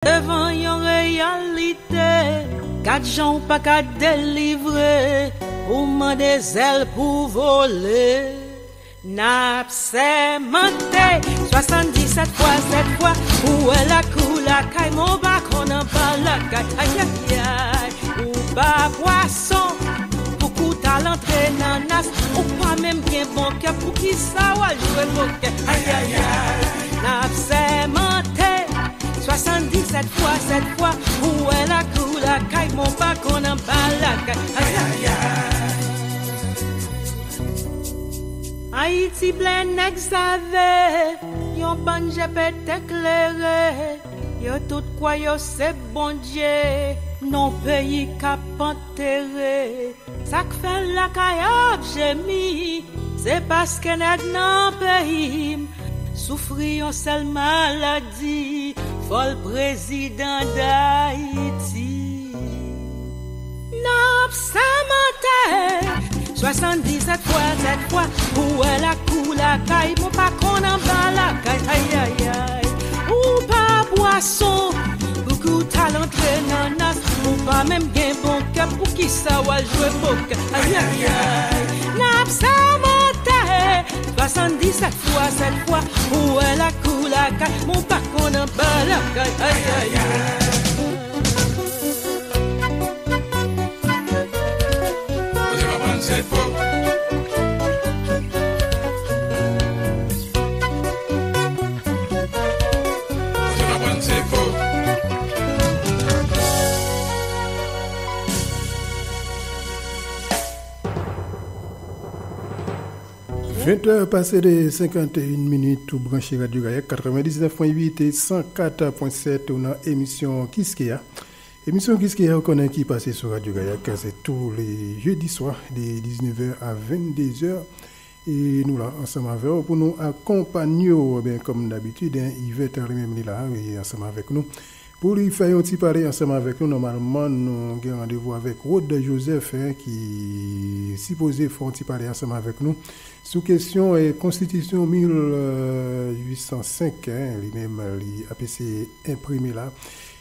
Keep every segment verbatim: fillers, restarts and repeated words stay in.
Devan yon reyalite, gad jan w pa ka delivre, ou mande zèl pou vole. N ap sèmante swasanndisèt fwa, sèt fwa, pou wè lakou lakay mwen, ou pa konn anba lakay, ayayay. Ou pa pwason, pou kou t al antre nan nas, ou pa menm gen bon kè, poukisa w al jwe pokè, ayayay. N ap sèmante swasanndisèt fwa, sèt fwa, pou wè lakou lakay mwen, ou pa konn anba lakay, ayayay. Ayiti ble nèg save, yon bann je pete klere, yo tout kwè yo se Bondye, nan peyi k ap antere. Sa k fè lakay ap jemi, se paske nèg nan peyi m soufri yon sèl maladi, fòl prezidan Dayiti. N ap sèmante swasanndisèt fwa, sèt fwa, pou wè lakou lakay mwen, ou pa konn anba lakay, ayayay. Ou pa pwason, pou kou t al antre nan nas, ou pa menm gen bon kè, poukisa w al jwe pokè, ayayay. N ap sèmante swasanndisèt fwa, sèt fwa, pou wè lakou lakay mwen, ou pa konn anba lakay, ayayay. Ventè pase de senkannteyen minit, ou branche Radyo Gayèk katrevenndiznèf pwen uit e san kat pwen sèt, ou nan emisyon Kiskeya. Emisyon Kiskeya, ou konnen, ki pase sou Radyo Gayèk, se tou le jedi swa de diznèf è a venndez è. E nou la ansanm avè w pou nou akonpanye w. Ebyen, kòm dabitid, en, Yvette li menm li la, e ansanm avèk nou. Pou li fè yon ti pale ansanm avèk nou, nòmalman, nou gen randevou avèk Rod Joseph, en, ki sipoze fè yon ti pale ansanm avèk nou sou kesyon, e, konstitisyon mil uit san senk, en, li menm, li ap eseye enprime la.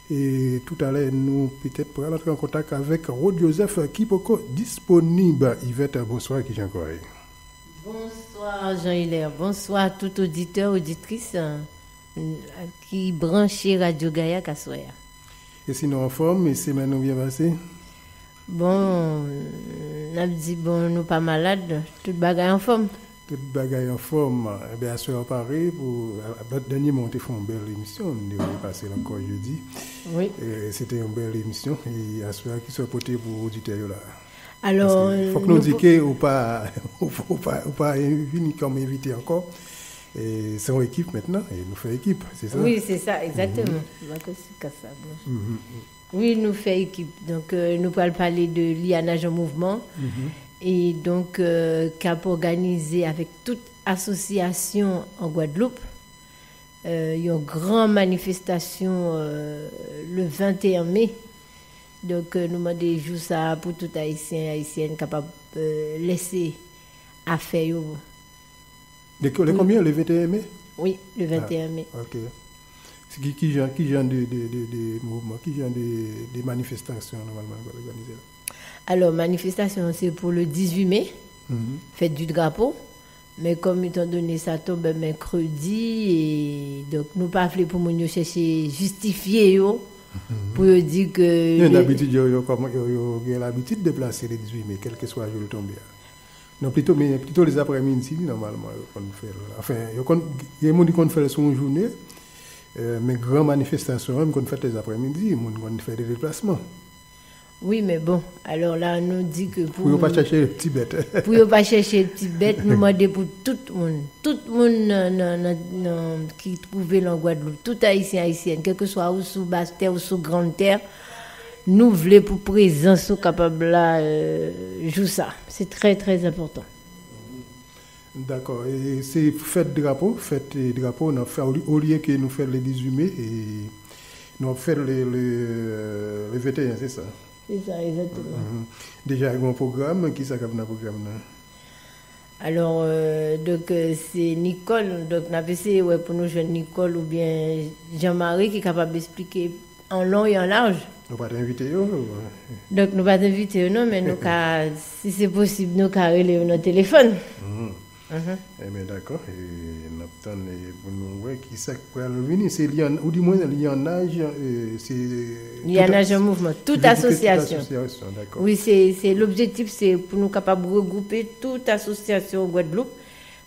E toutalè, nou petèt pral antre an kontak avèk Rod Joseph ki poko disponib. Yvette, bonswa, kijan kò w ye? Bonswa, Jean Hilaire. Bonswa, tout oditè, oditris, eh, ki branche Radyo Gayèk aswè a. E sinon, anfòm, e semèn ou byen pase? Bon, n ap di, bon, nou pa malad, tout bagay anfòm. Tout bagay anfòm. Ebyen, aswè a w pare pou, a, a, dènye mwa, w te fè yon bèl emisyon, nou devre pase l ankò jedi. Wi. E, se te yon bèl emisyon, e aswè a, kisa w pote pou oditè yo la? Alò, paske fòk nou di ke ou pa, ou pa, ou pa vini kòm envite ankò. E se yon ekip mentnan, e nou fè ekip, se sa? Wi, se sa, egzakteman. Mhm. Wi, nou fè ekip. Donk, euh, nou pral pale de Lianaj an Mouvman. Mhm. E donk, euh, k ap òganize avèk tout asosyasyon an Gwadloup, euh, yon gran manifestasyon, euh, le venteyen me. Donk, euh, nou mande jou sa a pou tout Ayisyen, Ayisyèn kapab, euh, lese afè yo. Le, le konbyen? Le venteyen me? Wi, le venteyen me. Ah, ok. Se ki, ki jan, ki jan de, de, de, de mouvman, ki jan de, de manifestasyon nòmalman nou pral òganize la? Alò, manifestasyon an se pou le dizuit me, mhm, fèt di drapo. Men kòm etandone sa tonbe mèkredi, e donk nou pa vle pou moun yo chèche jistifye yo, mhm, pou yo di ke... Men le dabitid, yo, yo, kòman, yo, yo gen labitid deplase le dizuit me, kèlkeswa jou l tonbe a. Non, plito, men plito lezaprèmidi, nòmalman, yo konn fè l. Anfen, yo konn, gen moun ki konn fè l sou yon jounen, euh, men gran manifestasyon an, m konn fèt lezaprèmidi, moun konn fè de deplasman. Wi, men bon, alò la, nou di ke pou... Pou yo pa chèche ti bèt. Pou yo pa chèche ti bèt, nou mande pou tout moun, tout moun nan, nan, nan, nan, ki twouve l an Gwadloup, tout Ayisyen, Ayisyèn, kèlkeswa ou sou bas tè ou sou grann tè, nou vle pou prezans ou kapab la, euh, jou sa. Se trè, trè enpòtan. Dakò. E se fèt drapo, fèt, e, drapo, n ap fè, olye, olye ke nou fè l le dizuit me, e nou ap fè l le, le, le venteyen, se sa? Se sa, egzakteman. Mhm. Deja gen yon pwogram, kisa k ap nan pwogram nan? Alò, euh, donk, euh, se Nicole, donk n ap eseye wè pou nou jwenn Nicole oubyen Jean Marie ki kapab esplike an lon e an laj. Nou pa t envite yo? Donk, nou pa t envite yo, non, men nou ka, si se posib, nou ka rele yo nan telefòn. Mhm. Mhm. Ebyen, dakò. E n ap tann, e, pou nou wè ki sa k pral vini. Se lyann, ou di mwen, lyannaj, e, se Lyannaj an mouvman, tout asosyasyon. Tout asosyasyon, dakò. Wi, se, se lobjektif, se pou nou kapab regwoupe tout asosyasyon Gwadloup,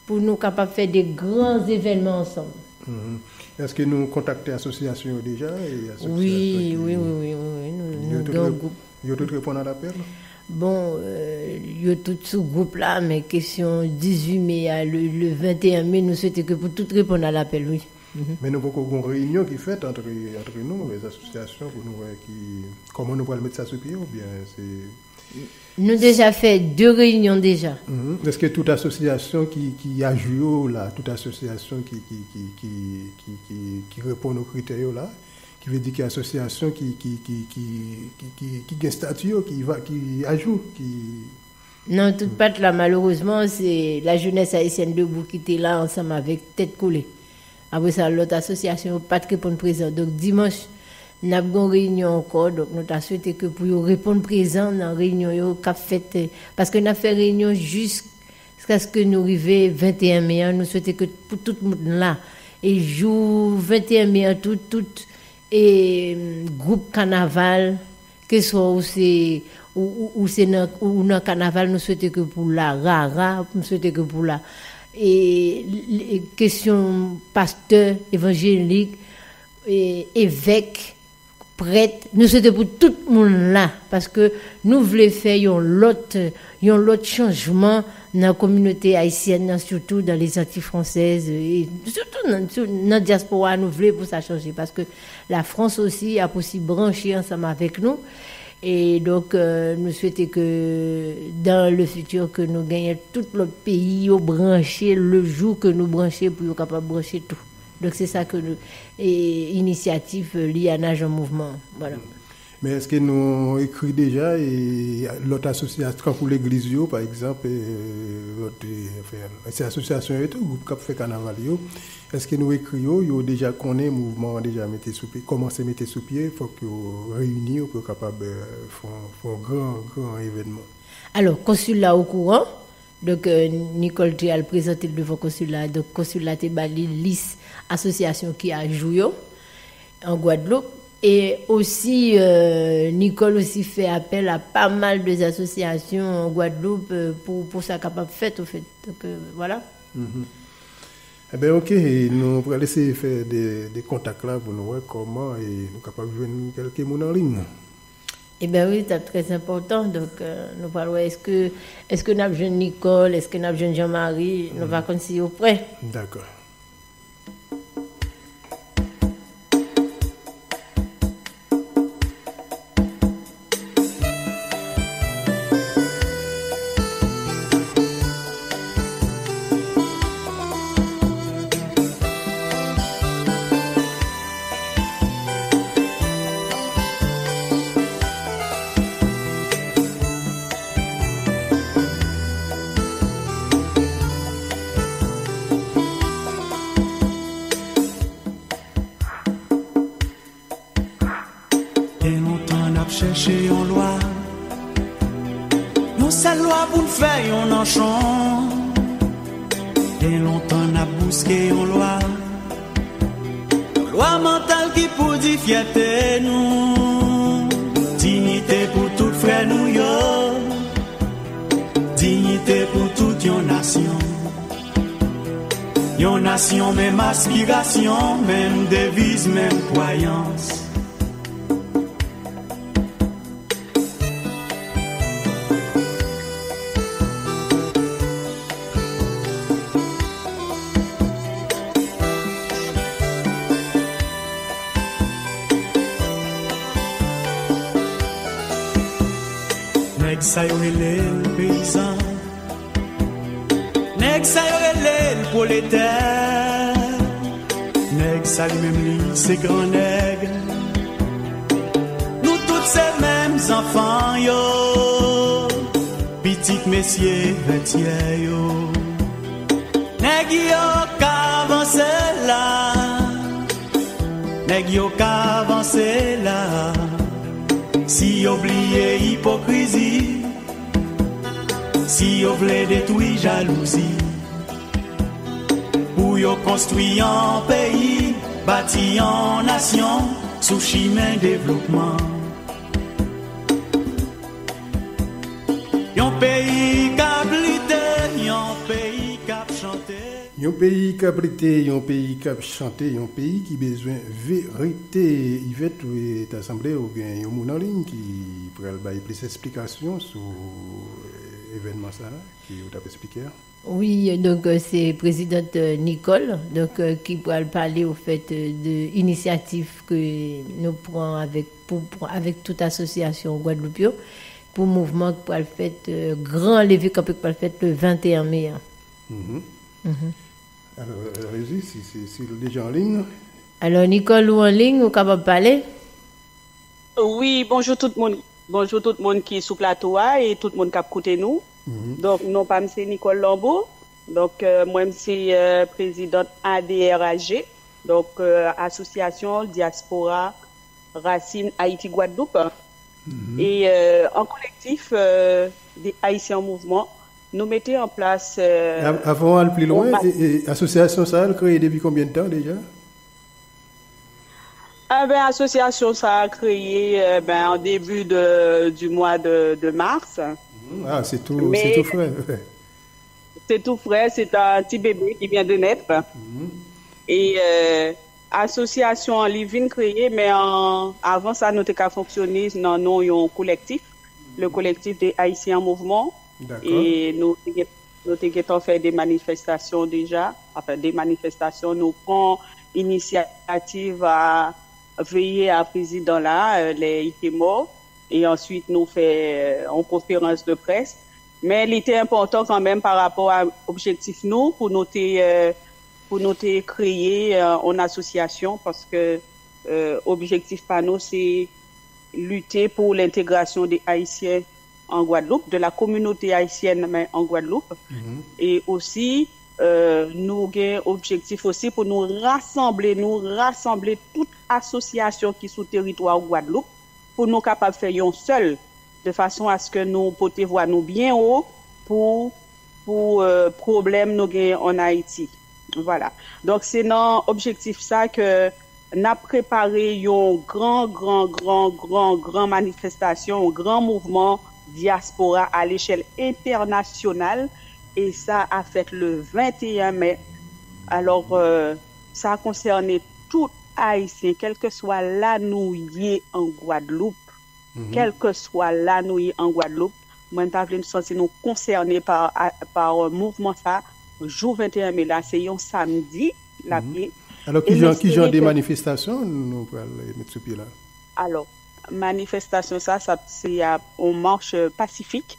pou nou kapab fè de gran evènman ansanm. Mhm. Èske nou kontakte asosyasyon yo deja? E asosyasyon Wi, ki wi, wi, wi, wi, wi, nou, Yo nou tout gen yon rep-, gwoup. Yo tout reponn a lapèl? Bon, euh, yo tout sou gwoup la, men kesyon dizuit me a, le, le venteyen me, nou swete ke pou tout reponn a lapèl, wi. Mhm. Men nou poko gon reyinyon ki fèt antre, antre nou, lè asosyasyon, pou nou wè ki, kòman nou pral met sa sou pye, oubyen se Nou deja fè de reyinyon deja. Mhm. Èske tout asosyasyon ki, ki ajou yo la, tout asosyasyon ki, ki, ki, ki, ki, ki, ki reponn o kritè yo la, ki vle di ki asosyasyon ki, ki, ki, ki, ki, ki, ki gen estati yo, ki va, ki ajou, ki Non, tout pa t la, malerezman, se La Jeunesse Haïtienne Debout ki te la ansanm avèk Tèt Kole. Apre sa, lòt asosyasyon yo pa t reponn prezan. Donk, dimanch, n ap gen yon reyinyon ankò. Donk, nou ta swete ke pou yo reponn prezan nan reyinyon yo k ap fèt, eh, paske n ap fè reyinyon jiskaske nou rive venteyen me an. Nou swete ke pou tout moun la. E jou venteyen me an, tout, tout, e, gwoup kanaval, keswa ou se, ou, ou, ou se nan, ou nan kanaval, nou swete ke pou la, rara, nou swete ke pou la. E, e, kesyon pastè, evanjelik, e, evèk, prèt, nou swete pou tout moun la, paske nou vle fè yon lòt, yon lòt chanjman nan kominote ayisyèn nan, sitou dans les Antilles françaises, e sitou nan, sou, nan dyaspora, nou vle pou sa chanje, paske Lafrans osi ap osi branche ansanm avèk nou. E donk, euh, nou swete ke dans le futur, ke nou genyen tout lòt peyi yo branche le jou ke nou branche pou yo kapab branche tou. Donk, se sa ke nou, e, inisyativ, e, Lyannaj an Mouvman an. Vwala. Men èske nou ekri deja, e, lòt asosyasyon, tankou legliz yo, pa egzanp, e, lòt, e, anfen, se asosyasyon yo tou, gwoup k ap fè kanaval yo, èske nou ekri yo, yo deja konnen mouvman an deja mete sou pye, kòmanse mete sou pye, fòk yo reyini yo pou yo kapab, e, fè yon, fè yon gran, gran evènman? Alò, konsil la okouran, Donk, euh, Nicole te al prezante l devan konsil la. Donk, konsil la te ba li lis asosyasyon ki ajou yo an Gwadloup. E osi, euh, Nicole osi fè apèl a pa mal de asosyasyon an Gwadloup, euh, pou, pou sa kapab fèt, ofèt. Donk, euh, vwala. Mhm. Eben, oke, e nou pral eseye fè de, de kontak la pou nou wè kòman e nou kapab jwenn kèlke moun an liy. Eben wi, t ap trè enpòtan. Donk, euh, nou pral wè, èske, èske n ap jwenn Nicole, èske n ap jwenn Jean Marie, nou pa konn si yo prè. Dakò. Gen lontan n ap chèche yon lwa, yon sèl lwa pou n fè yon nanchon. Gen lontan n ap bouske yon lwa, yon lwa mantal ki pou di fyète nou. Diyite pou tout frè nou yo, diyite pou tout yon nasyon. Yon nasyon, menm aspirasyon, menm deviz, menm kwayans. Nèg sa yo rele l peyizan. Nèg sa yo rele l pwoletè. Nèg sa li menm li se gran nèg. Nou tout se menm zanfan yo. Pitit mesye vètyè yo. Nèg yo ka avanse la. Nèg yo ka vanse la, si yo bliye ipokrizi, si yo vle detwi jalouzi, pou yo konstwi yon peyi, bati yon nasyon sou chimen devlopman. Yon peyi k ap lite, yon peyi k ap chante. Yon peyi k ap lite, yon peyi k ap chante, yon peyi ki bezwen verite. Yvette, wi, ta sanble ou gen yon moun an liy ki pral bay plis esplikasyon sou, eh, evènman sa a ke ou t ap eksplike a. Wi, donk, euh, se prezidant, euh, Nicole, donk, euh, ki pral pale, au fait, euh, de inisyativ ke nou pran avèk, pou, pou, avèk tout asosyasyon Gwadloup yo, pou mouvman ki pral fèt, euh, gran leve kanpe ki pral fèt le venteyen me an. Mhm. Mhm. Alò, euh, Régis, si, si, si l deja an liy. Alò, Nicole, ou an liy, ou kapab pale? Wi, bonjou tout moun. Bonjou tout moun ki sou plato a e tout moun k ap koute nou. Mhm. Donk, non pa m se Nicole Lambeau. Donk, euh, mwen, m se, euh, prezidant A D R A G. Donk, euh, Asosyasyon Dyaspora Rasin Ayiti Gwadloup. Mhm. E, euh, an kolektif, euh, de Ayisyen an Mouvman, nou mete an plas, euh, Av-, avan w al pi yon lwen, ma- e, e, asosyasyon sa a, l kreye depi konbyen de tan deja? Eben, asosyasyon sa a kreye, eben, an debi de, du mwa de, de mas. Mhm. Ah, se tou, se tou fre. Se tou fre, se ta ti bebe ki vyen de nèf. Mhm. E, euh, asosyasyon an, li vin kreye, men an, avan sa, nou te ka fonksyone nan non yon kolektif, le collectif des Haïtiens en mouvement. Dakò. E nou te gen, nou te gentan fè de manifestasyon deja, anfen, de manifestasyon, nou pran inisyativ a veye a prezidan la, euh, lè li te mò, e answit nou fè, euh, yon konferans de près. Men li te enpòtan kanmenm pa rapò a objektif nou pou nou te, euh, pou nou te kreye, euh, yon asosyasyon, paske, euh, objektif pa nou se lite pou lentegrasyon de Ayisyen an Gwadloup, de la communauté haïtienne, men an Gwadloup. Mhm. E osi, euh, nou gen objektif osi pou nou rasanble, nou rasanble tout asosyasyon ki sou teritwa Gwadloup pou nou kapab fè yon sèl, de fason aske nou pote vwa nou byen wo pou, pou, euh, pwoblèm nou genyen an Ayiti. Vwala. Donk, se nan objektif sa ke n ap prepare yon gran, gran, gran, gran, gran manifestasyon, yon gran mouvman dyaspora a lechèl entènasyonal, e sa a fèt le venteyen me. Alò, euh, sa konsène tout Ayisyen, kèlkeswa la nou ye an Gwadloup, Mhm. kèlkeswa la nou ye an Gwadloup, mwen ta vle nou santi nou konsène pa, a, pa mouvman sa. Jou venteyen me la, se yon samdi l ap Mhm. ye. Alò, e ki jan, ki jan de manifestasyon nou pral met sou pye la? Alò, manifestasyon sa, sa, se ap yon mach, euh, pasifik,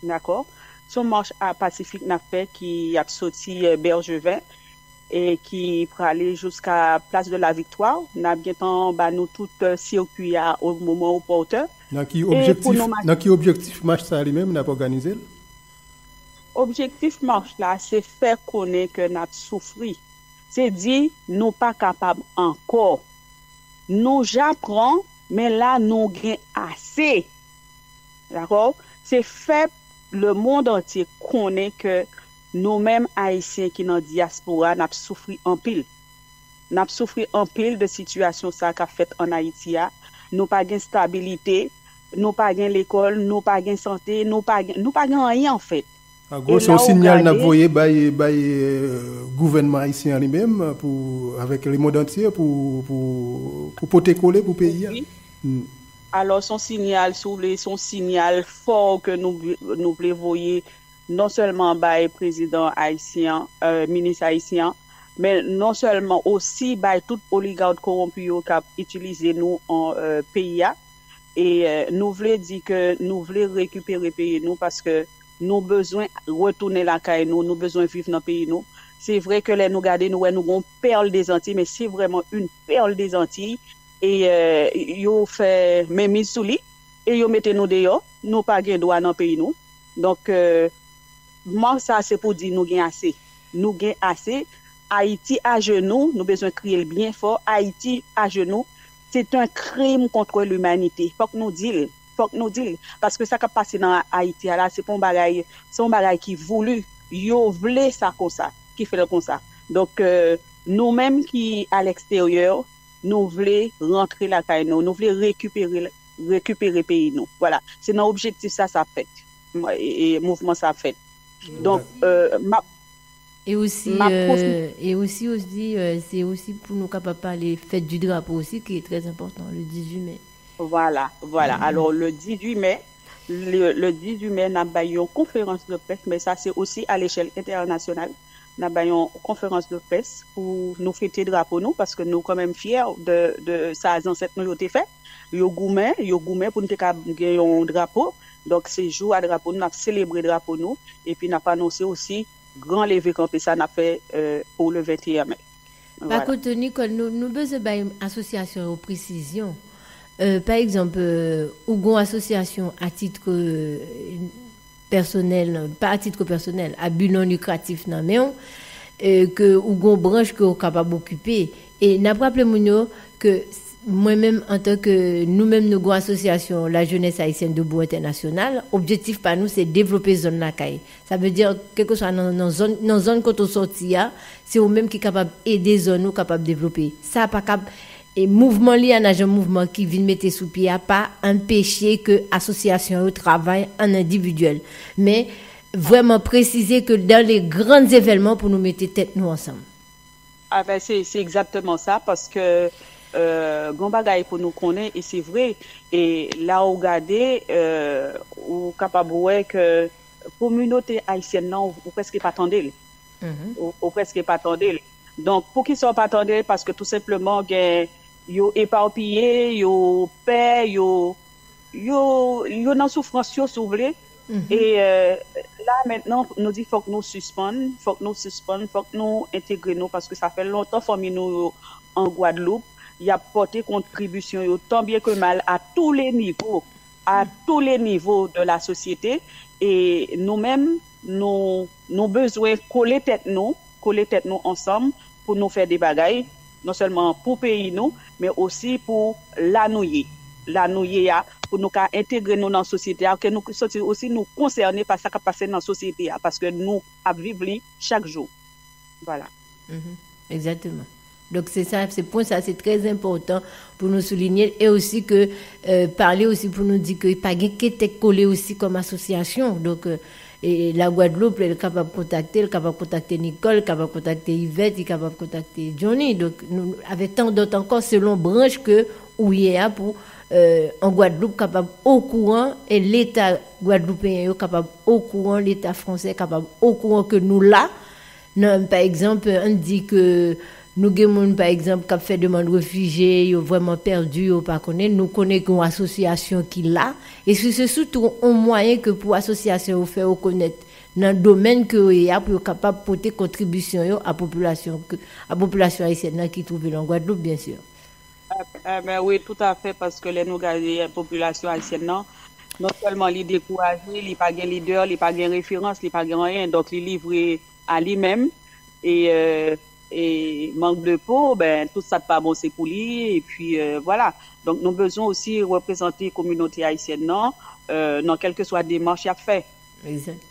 dakò? Se yon mach, a, pasifik n ap fè ki ap soti, euh, Bergevin e ki prale jiska Place de la Victoire. N ap gentan ba nou tout, euh, sirkwi a o moman opòten. Nan ki objektif, nan ki objektif mach sa li menm n ap òganize l? Objektif mach la, se fè konnen ke n ap soufri. Se di nou pa kapab ankò. Nou ja pran, men la nou gen ase. Dakò? Se fè lemonn antye konnen ke nou menm Ayisyen ki nan dyaspora, n ap soufri anpil. N ap soufri anpil de sitiyasyon sa k ap fèt ann Ayiti a. Nou pa gen stabilite, nou pa gen lekòl, nou pa gen sante, nou pa gen, nou pa gen anyen, anfèt. An gwo, se yon sinyal n ap voye bay, bay, euh, gouvènman ayisyen an li menm, pou, avèk lemonn antye, pou, pou, pou pote kole pou peyi a. Wi. Hmm. Alò, se yon sinyal, si w vle, se yon sinyal fò ke nou, nou vle voye, non sèlman bay prezidan ayisyen an, euh, minis ayisyen an, men non sèlman osi bay tout oligak kowonpi yo k ap itilize nou an, euh, peyi a. E, euh, nou vle di ke nou vle rekipere peyi nou, paske nou bezwen retounen lakay nou, nou bezwen viv nan peyi nou. Se vre ke lè nou gade, nou wè nou gon pèl de Zantiy, men se vrèman yon pèl de Zantiy. E, euh, yo fè menmiz sou li, e yo mete nou deyò, nou pa gen dwa nan peyi nou. Donk, euh, mach sa se pou di nou gen ase. Nou gen ase, Ayiti ajenou, nou bezwen kriye l byen fò, Ayiti ajenou, c'est un crime contre l'humanité. Fòk nou di l, fòk nou di l. Paske sa k ap pase nan Ayiti a la, se pa yon bagay, se yon bagay ki voulu. Yo vle sa konsa, ki fè l konsa. Donk, euh, nou menm ki a l'extérieur, nou vle rantre lakay nou, nou vle rekipere, rekipere peyi nou. Vwala, se nan objektif sa sa fèt. E, e mouvman sa fèt. Donk, euh, m ap, E osi, m ap pwofi- euh, e osi, osi, euh, se osi pou nou kapab pale fèt di drapo osi, ki trè enpòtan, le dizuit mai. Vwala, vwala. Alò, le dizuit mai, le, le dizuit mai, n ap bay yon konferans de près, men sa se osi a lechèl entènasyonal. N ap bay yon konferans de près pou nou fete drapo nou, paske nou kanmenm fyè de, de sa zansèt nou yo te fè. Yo goumen, yo goumen pou nou te ka gen yon drapo. Donk, se jou a drapo nou, n ap selebre drapo nou, epi n ap anonse osi gran leve kanpe sa n ap fè, euh, pou le venteyen mai. Pa kote Nicole, nou, nou bezwen bay asosyasyon yo presizyon. Euh, pa egzanp, euh, ou gon asosyasyon a tit, euh, pèsonèl, pa a tit pèsonèl, a bi non likratif nan men w, euh, ke ou gon branch ke ou kapab okipe. E n ap raple moun yo ke mwen menm, antanke nou menm, nou gon asosyasyon La Jeunesse Haïtienne Debout International, objektif pa nou se devlope zòn lakay. Sa vle di, kèlkeswa nan, nan zòn, nan zòn kote w sòti a, se ou menm ki kapab ede zòn ou kapab devlope. Sa pa kab, e mouvman li a, nan jan mouvman ki vin mete sou pye a, pa anpeche ke asosyasyon yo travay an endividyèl. Men, vrèman presize ke dans les grands événements pou nou mete tèt nou ansanm. Ah ben, se, se egzakteman sa, paske, euh, gon bagay pou nou konnen, e se vre, e la ou gade, euh, ou kapab wè ke kominote ayisyèn nan, ou, ou prèske pa tande l. Ou, ou prèske pa tande l. Donk, poukisa w pa tande l? Paske tou senpleman, gen, yo epapiye, yo pè, yo, yo, yo nan soufrans yo, si w vle. E, euh, la, mentnan, nou di fòk nou sispann, fòk nou sispann, fòk nou entegre nou, paske sa fè lontan fanmi nou yo an Gwadloup, y ap pòte kontribisyon yo, tan byen ke mal, à tous les niveaux, à tous les niveaux de la société. E nou menm, nou, nou bezwen kole tèt nou, kole tèt nou ansanm pou nou fè de bagay, non sèlman pou peyi nou, men osi pou la nou ye. La nou ye a, pou nou ka entegre nou nan sosyete a, ke nou santi osi nou konsène pa sa k ap pase nan sosyete a, paske nou ap viv li chak jou. Vwala. Egzakteman. Donk, se sa, se pwen sa, se trè enpòtan pou nou soulinye l, e osi ke, euh, pale osi pou nou di ke pa gen ke tèt kole osi kòm asosyasyon. Donk, euh, e la Gwadloup, li kapab kontakte, li kapab kontakte Nicole, li kapab kontakte Yvette, li kapab kontakte Johnny. Donk, nou, avèk tan dòt ankò, selon branch ke ou ye a pou, euh, an Gwadloup kapab okouran, e Leta gwadloupeyen yo kapab okouran, Leta fransè kapab okouran ke nou la, nan, pa egzanp, ann di ke nou gen moun, pa egzanp, k ap fè demann refijye, yo vrèman pèdi, yo pa konnen, nou konnen gen yon asosyasyon ki la, e se, se sitou yon mwayen ke pou asosyasyon yo fè rekonèt nan domèn ke yo ye a, pou yo kapab pote kontribisyon yo a popilasyon, a popilasyon ayisyèn nan ki twouve l an Gwadloup, byen si. Eben wi, toutafè, paske lè nou gade popilasyon ayisyèn nan, non sèlman li dekouraje, li pa gen lidè, li pa gen referans, li pa gen anyen, donk li livre a li menm, e, euh, e mank de po, ben, tout sa k pa bon se pou li, epi, euh, vwala. Donk nou bezwen osi reprezante kominote ayisyèn nan, euh, nan kèlkeswa demach y ap fè.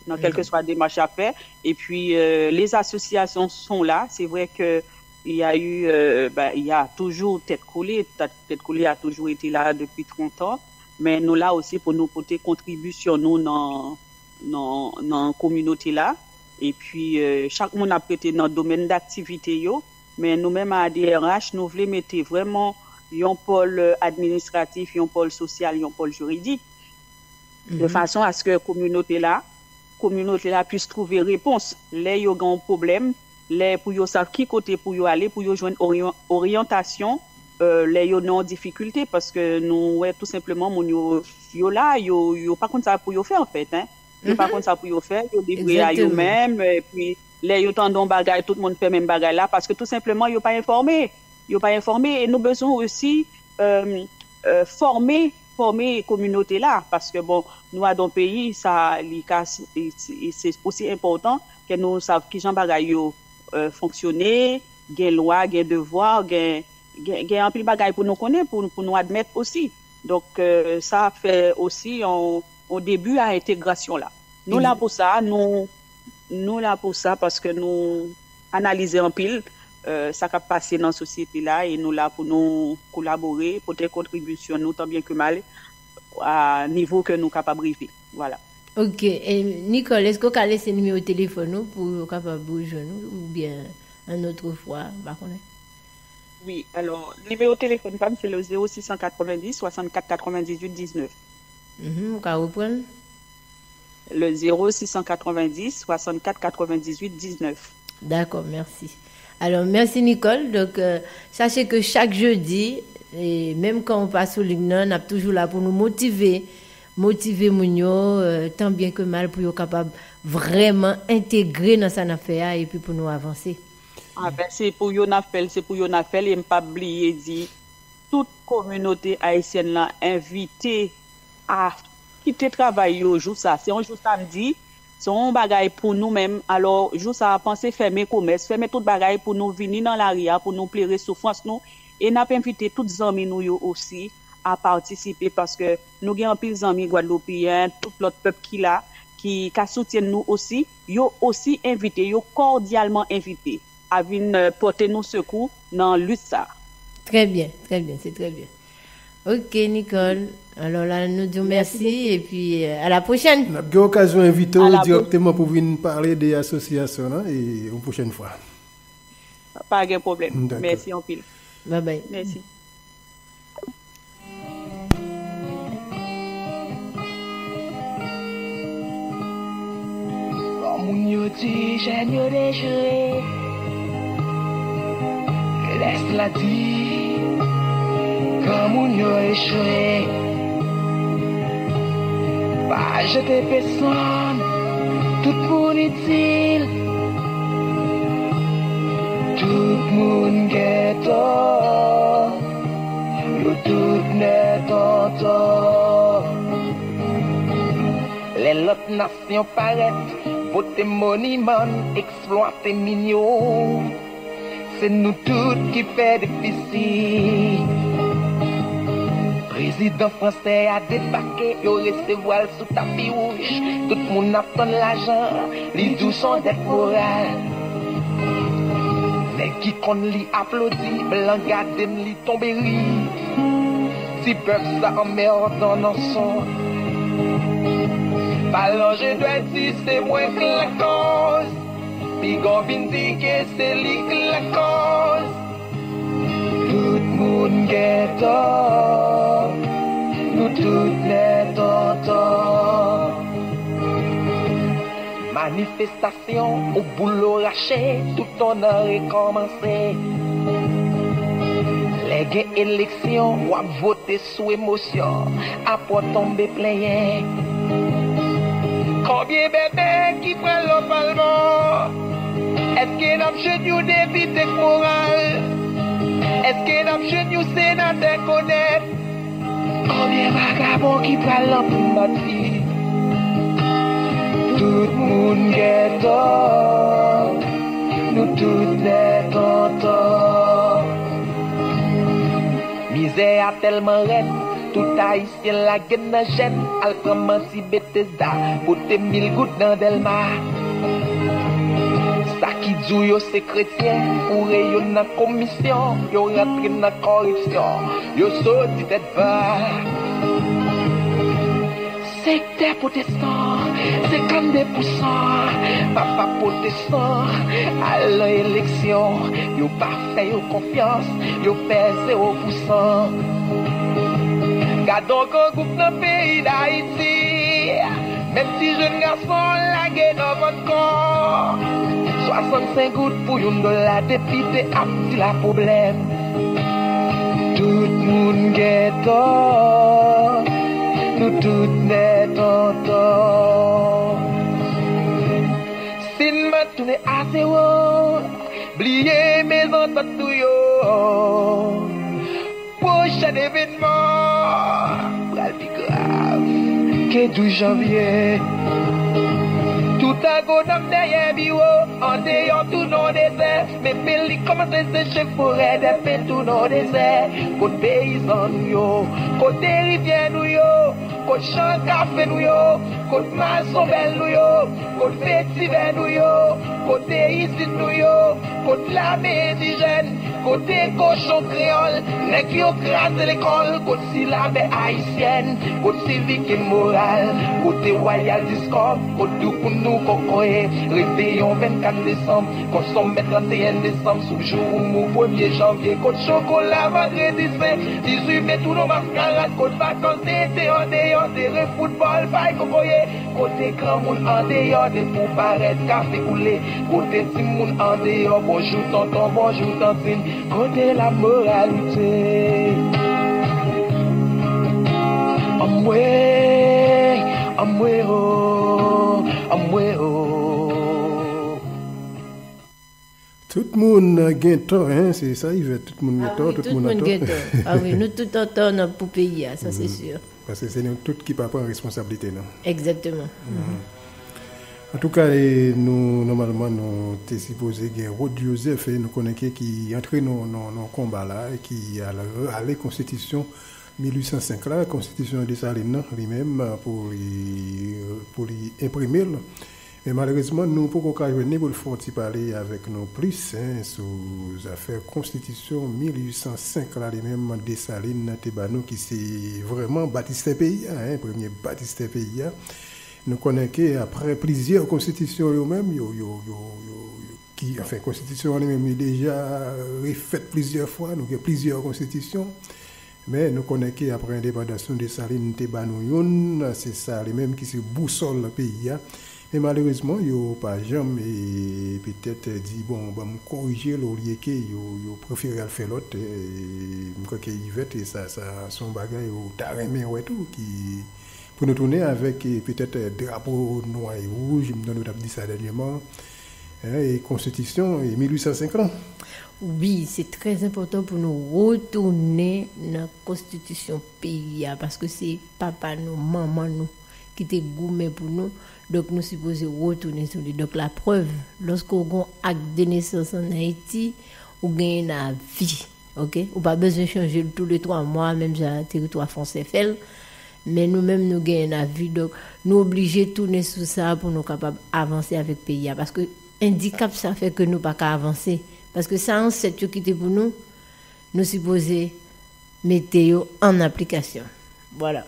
Nan kèlkeswa demach y ap fè. Epi, euh, les associations sont là. C'est vrai que il y a eu, euh, ben, il y a toujours Tèt Kole. Tèt, Tèt Kole a toujou ete la depi trant an. Men nou la osi pou nou pote kontribisyon nou nan, nan, nan kominote la. Epi, euh, chak moun ap rete nan domèn daktivite yo. Men nou menm a A D R H, nou vle mete vrèman yon pòl, euh, administratif, yon pòl sosyal, yon pòl jiridik. De fason à ce que kominote la, kominote la puisse trouver réponse. Lè yo gen yon pwoblèm, lè pou yo sav ki kote pou yo ale, pou yo jwenn oryan-, oryantasyon, euh, lè yo nan yon difikilte, paske nou wè tou senpleman moun yo, yo la, yo, yo pa konn sa pou yo fè, anfèt, en. Yo pa konn sa pou yo fè, yo livre a yo menm, epi lè yo tande yon bagay, tout moun fè menm bagay la, paske tou senpleman, yo pa enfòme. Yo pa enfòme, e nou bezwen osi, euh, euh, fòme, fòme kominote la, paske, bon, nou adan yon peyi, sa, li ka, e, e se osi enpòtan ke nou sav kijan bagay yo, euh, fonksyone, gen lwa, gen devwa, gen, gen, gen anpil bagay pou nou konnen, pou, pou nou admèt osi. Donk, euh, sa fè osi yon, yon debi a entegrasyon la. Nou la pou sa, nou, nou la pou sa paske nou analize anpil euh, sa k ap pase nan sosyete la e nou la pou nou kolabore, pote kontribisyon nou tan byen ke mal a nivo ke nou kapab rive. Vwala. Ok. E, Nicole, èske w ka lese nimewo telefòn ou pou yo kapab jwenn ou oubyen an otrefwa, m pa konnen? Wi, alò, nimewo telefòn pa m se le zéro six cent quatre-vingt-dix soixante-quatre quatre-vingt-dix-huit dix-neuf. Mhm, ou ka reprann? Le zéro six cent quatre-vingt-dix soixante-quatre quatre-vingt-dix-huit dix-neuf. Dakò, mèsi. Alò, mèsi Nicole. Donk, euh, sache ke chak jedi, e menm kan w pa sou liy nan, n ap toujou la pou nou motive, motive moun yo, euh, tan byen ke mal pou yo kapab vrèman entegre nan sa n ap fè a epi pou nou avanse. A, ben, se pou yo n ap fè l, se pou yo n ap fè l, e m p ap bliye di, tout kominote ayisyèn lan envite a kite travay yo jou sa. Se yon jou samdi, se yon bagay pou nou menm. Alò, jou sa a, panse fèmen komès, fèmen tout bagay pou nou vini nan lari a, pou nou plere soufrans nou. E n ap envite tout zanmi nou yo osi a patisipe, paske nou gen anpil zanmi gwadloupiyen, tout lòt pèp ki la, ki ka soutyenn nou osi. Yo osi envite, yo kòdyalman envite a vin, euh, pote nou sekou nan lit sa. Trè byen, trè byen, se trè byen. Ok, Nicole. Alò la, nou di w mèsi epi, euh, à la prochaine. N ap gen okazyon envite w dirèkteman pou vin pale de asosyasyon lan e yon pwochèn fwa. Pa gen pwoblèm. Dakò. Mèsi anpil. Bye bye. Mèsi. Gran moun yo di jèn yo dechire. Lès la di gran moun yo echwe. Pa jete peson, tout moun itil. Tout moun gen tò. Nou tout nèt an tò. Lè lòt nasyon parèt, pote moniman, eksplwate min yo, se nou tout ki fè defisi. Prezidan fransè a debake, yo resevwa l sou tapi wouj. Tout moun ap tann lajan, li di w s on dèt moral. Nèg ki konn li aplodi, blan gade m, li tonbe ri. Ti pèp sa anmèdan nan son. Palan je dwe di se mwen k lakòz. Piga w vin di ke se li k lakòz. Tout moun gen tò. Nou tout nèt an tò. Manifestasyon ou boulo rache, tout on an rekòmanse. Lè gen eleksyon, w ap vote sou emosyon, apre w tonbe plenyen. Konbyen bebe ki pral nan palman? Èske n ap jwenn yon depite k moral? Èske n ap jwenn yon senatè k onèt? Konbyen vagabon ki pral nan primati? Tout moun gen tò, nou tout nèt an tò. Mizè a tèlman rèd, tout Ayisyen lage n nan jèn, al pran manti Betesda, pote mil goud nan Dèlma. Sa ki di w yo se kretyen, foure yo nan komisyon, yo rantre nan kòripsyon, yo soti tèt ba. Sektè pwotestan, senkannde pousan, papa pwotestan, al nan eleksyon, yo pa fè yo konfyans, yo fè zewo pousan. Gade yon gran gwoup nan peyi Dayiti, menm ti jèn gason lage nan vant kò. Swasannsenk goud pou yon dola, depite ap di la pwoblèm. Tout moun gen tò, nou tout nèt an tò. Si n mèt tounen a zewo, bliye mezantant nou yo. Pwochèn evènman pral pi grav ke douz janvye. Tout Drago dam dèyè biwo, andeyò tou nan dezè. Men pil li kòmanse seche forè dèpen tou nan dezè. Kot peyizan nou yo, kote rivyè nou yo, kot chan kafe nou yo, kot mazon bèl nou yo, kot vetivè nou yo, kote izin nou yo, kot lame endijèn, kote kochon kreyòl, nèg yo kraze lekòl, kot silabè ayisyèn, kot sivik e moral, kote wayal diskòb, kot doukoun nou kòkòye, reveyon vennkat desanm, konsòmè tranteyen desanm, sou jou ou mou premye janvye, kot chokola vandredi sen, dizuit me tou nan maskarad, kot vakans de ete andeyò, teren foutbòl, bay kokoye, kote granmoun andeyò, depi w parèt, kafe koule, kote timoun andeyò, bonjou tonton, bonjou tantin, kote lamoralite? Anmwe, anmwe o, anmwe o. Tout moun gen tò, hein, se sa, Yvette, tout moun gen tò, tout moun an tò. Ah wi, tout moun gen tò. Ah wi, nou tout an tò nan, pou peyi a, sa se si. Paske se nou tout ki pa pran responsablite nou. Egzakteman. Antouka, e, nou, nòmalman, nou te sipoze gen Rod Joseph, e nou konnen ke ki antre nan, nan, nan konba la, e ki al rale konstitisyon mil uit san senk la, konstitisyon Desalin nan, li menm, pou li, pou li enprime l. Men malerezman, nou poko ka jwenn li pou l fè yon ti pale avèk nou plis, en, sou zafè konstitisyon mil uit san senk la, li menm Desalin te ba nou, ki se vrèman batistè peyi a, en, premye batistè peyi a. Nou konnen ke apre plizyè konstitisyon yo menm, yo, yo, yo, yo, yo, ki, anfen, konstitisyon an li menm, li deja refèt plizyè fwa, nou gen plizyè konstitisyon. Men nou konnen ke apre endepandans nou, Desalin te ba nou youn, se sa li menm ki se bousòl peyi a. Men malerezman, yo pa janm, e, petèt di, bon, ban m korije l, olye ke yo, yo prefere al fè lòt, e, m kwè ke Yvette, e sa, sa se yon bagay ou ta renmen wè tou, ki, pou nou tounen avèk, e, petèt, e, drapo nwa e wouj, m tande w t ap di sa dènyèman, en, e konstitisyon, e mil uit san senk lan. Wi, se trè enpòtan pou nou retounen nan konstitisyon peyi a, paske se papa nou, manman nou ki te goumen pou nou, donk nou sipoze retounen sou li. Donk, laprèv, lòske w gen yon ak de nesans ann Ayiti, ou genyen nan avi, oke? Ou pa bezwen chanje l tou le twa mwa, menm jan teritwa fransè fè l, men nou menm, nou genyen nan avi, donk nou oblije tounen sou sa pou nou kapab avanse avèk peyi a, paske endikap sa fè ke nou pa ka avanse, paske sa ansèt yo kite pou nou, nou sipoze mete yo an aplikasyon. Vwala.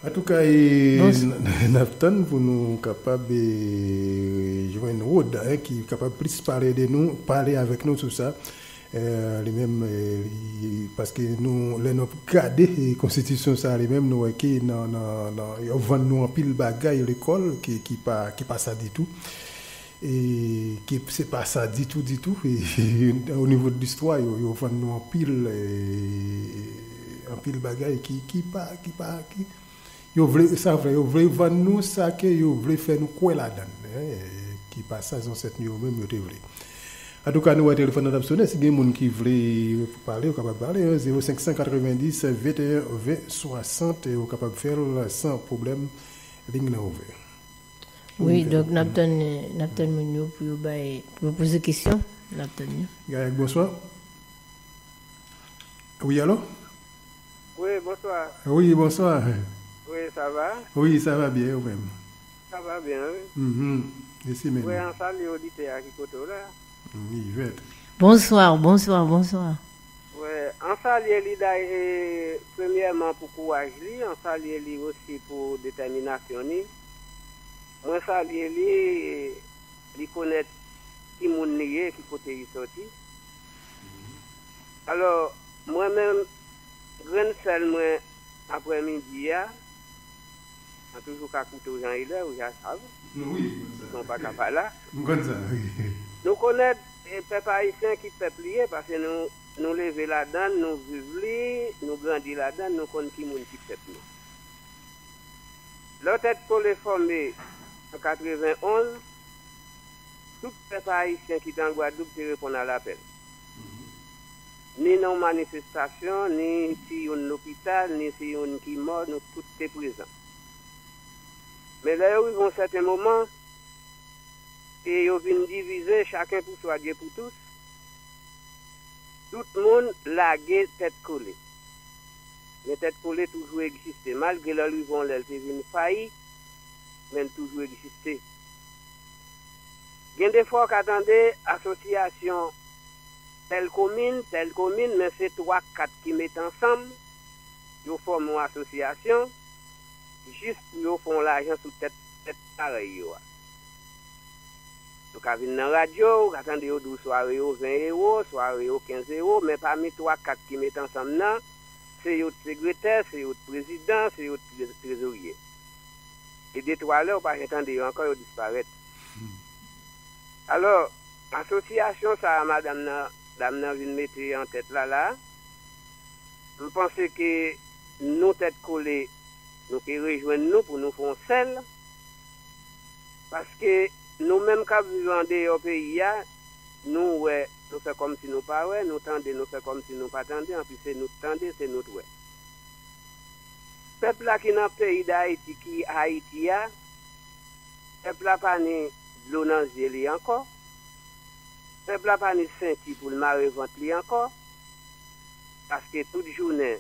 Antouka, e, n-, n ap tann pou nou kapab, e, jwenn Rod, en, ki kapab plis pale de nou, pale avèk nou sou sa. E, li menm, e, li, paske nou, lè n ap gade, e, konstitisyon sa li menm, nou wè ke nan, nan, nan, yo vann nou anpil bagay lekòl ki, ki pa, ki pa sa ditou. E ki se pa sa ditou, ditou. E o nivo de listwa, yo, yo vann nou anpil, e, anpil bagay ki, ki pa, ki pa, ki, yo vle, sa vle, yo vle vann nou sa ke yo vle fè nou kwè ladan l, en, ki pa sa zansèt nou yo menm yo te vle. Antouka, nou wè telefòn nan ap sonnen. Si gen moun ki vle pale, yo kapab pale, en, zewo senk san katrevenndis, venteyen, ven, swasant, e yo kapab fè l san pwoblèm. Liy nan ouvè. Wi, donk n ap tann, n ap tann moun yo pou yo bay, pou yo poze kesyon. N ap tann yo. Gaël, bonswa. Wi, alo? Wi, bonswa. Wi, bonswa. Wi, sa va? Wi, sa va byen, ou menm? Sa va byen, wi. Mhm. Mèsi, men. Wi, an salye oditè a ki kote w la. Mm, Yvette. Bonswa, bonswa, bonswa. Wè, an salye li day-, e, premyèman pou kouraj li, an salye li osi pou detèminasyon li. Mwen salye li, li konèt ki moun li ye, ki kote li sòti. Alò, mwen menm, grenn sèl mwen, aprèmidi a, mwen toujou ka koute w Jean Hilaire, ou ja sav. Wi, m konn sa. Sinon, w pa ka pa la. M konn sa, wi. Nou konèt, e, pèp ayisyen ki pèp li ye, paske nou, nou leve ladan l, nou viv li, nou grandi ladan l, nou konn ki moun ki pèp nou. Lè Tèt Kole fòme an katrevenn onz, tout pèp ayisyen ki te an Gwadloup te reponn a lapèl. Ni nan yon manifestasyon, ni si youn lopital, ni si youn ki mò, nou tout te prezan. Men lè yo rive yon sèten moman, e yo vin divize, chacun pour soi, Dieu pour tous, tout moun lage tèt kole. Men tèt kole toujou egziste. Malgre lè l rive yon lè l te vin fayi, men l toujou egziste. Gen de fwa w ka tande asosyasyon tèl komin, tèl komin, men se twa, kat ki met ansanm, yo fòme yon asosyasyon, jis pou yo fè yon lajan sou tèt, tèt parèy yo a. Yo ka vin nan radyo, ou ka tande yo di w sware yo ven ewo, sware yo kenz ewo, men pami twa, kat ki met ansanm nan, se yo t segretè, se yo t prezidan, se yo t tre-, trezorye. E de twa lè, ou pa jen tande yo ankò, yo disparèt. Alò, asosyasyon sa a, madanm nan, dam nan vin mete an tèt la la, m panse ke nou tèt kole, nou ke rejwenn nou pou nou fè yon sèl, paske nou menm k ap viv andeyò peyi a, nou wè, nou fè kòmsi nou pa wè, nou tande, nou fè kòmsi nou pa tande, anpi se nou k tande, se nou k wè. Pèp la ki nan peyi Dayiti, ki Ayiti a, pèp la pa ni dlo nan zye li ankò, pèp la pa ni senti pou l mare vant li ankò, paske tout jounen,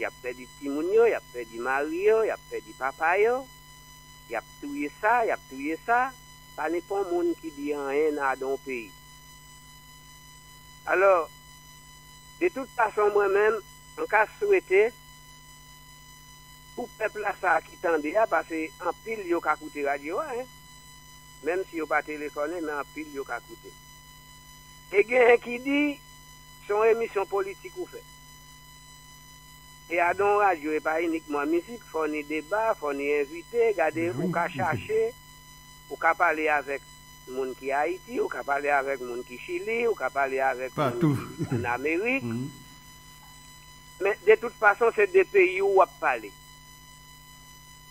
y ap pèdi timoun yo, y ap pèdi mari yo, y ap pèdi papa yo, y ap touye sa, y ap touye sa, pa ni pon moun ki di anyen nan adan yon peyi. Alò, de tout fason, mwen menm, m ka swete pou pèp la sa a ki tande a, paske anpil yo ka koute radyo a, en. Menm si yo pa telefòne, men anpil yo ka koute. E genyen ki di, se yon emisyon politik ou fè. E adan yon radyo, e pa inikman mizik, fò ni deba, fò ni envite, gade, ou ka chache, ou ka pale avèk moun ki Ayiti, ou ka pale avèk moun ki Chili, ou ka pale avèk moun ki ann Amerik. Men de tout fason, se de peyi w w ap pale.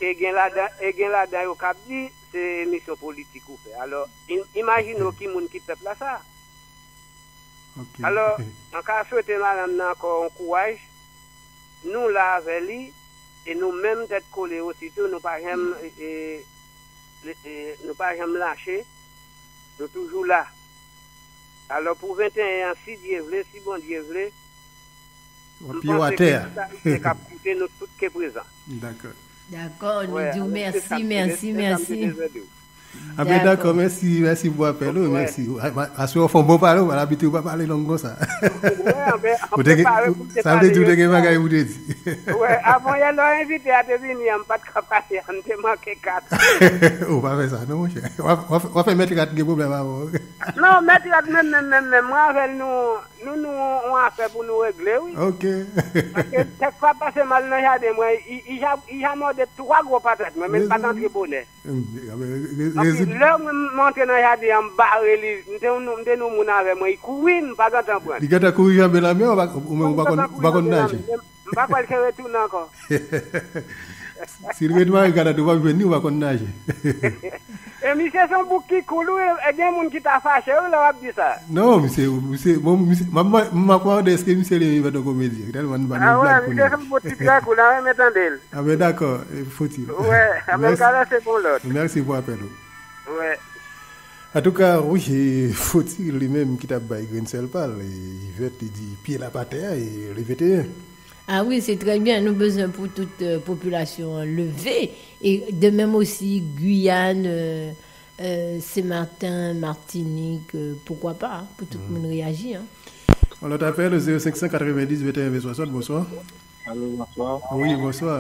E gen ladan, e gen ladan yo k ap di, se emisyon politik ou fè. Alò, im-, imajine w ki moun ki pèp la sa. Alò, mwen ka swete madanm nan ankò yon kouraj. Nou la avè li, e nou menm tèt kole osi tou, nou pa janm, e, e, e, nou pa janm lache, nou toujou la. Alò, pou venteyen an, si Dye vle, si Bondye vle, m panse ke sa, sa k ap koute nou tout ke prezan. Dakò. Dakò, nou di w mèsi, mèsi, mèsi. Anben, dakò, mèsi, mèsi pou apèl ou, mèsi. Aswè w fè yon bon pale, ou pa labitid ou pa pale long konsa. Ou te gen, sa vle di ou te gen bagay pou te di. Wè, avanyè lè w envite a te vini an, m pa t ka pale a, m te manke kat. Ou pa fè sa non, monchè. W ap, w ap, w ap fè mèt rat gen pwoblèm avè w. Non, mèt rat menm, menm, menm, menm, mwen avè l nou, nou, nou, yon afè pou nou regle, wi. Ok. Paske kèk fwa pase m al nan jaden mwen, li, li ja, li ja mòde twa gwo patat mwen, men m pa t antre bonè. Anpi lè mwen m antre nan jaden an, m bare li, m te, m te nou moun avè mwen, li kouri, m pa gentan pran l. Li gentan kouri janbe lanmè, ou pa, ou menm ou pa konn, ou pa konn naje. M pa kwè l ke retounen ankò. Si l ret Marigad, ou p ap jwenn li, ou pa konn naje. E misye se yon boug ki cool, wi, e gen moun ki ta fache, wi, lè w ap di sa. Non, misye, misye, bon, misye, m ap, m ap mande èske misye li vin fè yon komedi, tèlman n pa gen blag pou li. A wè, misye se yon boug ki trè cool, n a renmen tande l. Anben dakò, e, Fotil. Wè, anben m ka lanse pou lòt. Mèsi pou apèl ou. Wè. Antouka, wi, e, Fotil li menm ki t ap bay grenn sèl pa l, e, Yvette li di pye l ap atè a, e, le venteyen. Ah wi, se trè byen. Nou bezwen pou tout, euh, popilasyon an leve. E de menm osi, Guyane, euh, euh, Sen Maten, Matinik, euh, poukwa pa, pou tout moun reyaji, en. On lòt apèl, zewo senk san katrevendis venteyen ven swasant, bonswa. Alo, bonswa. Wi, bonswa.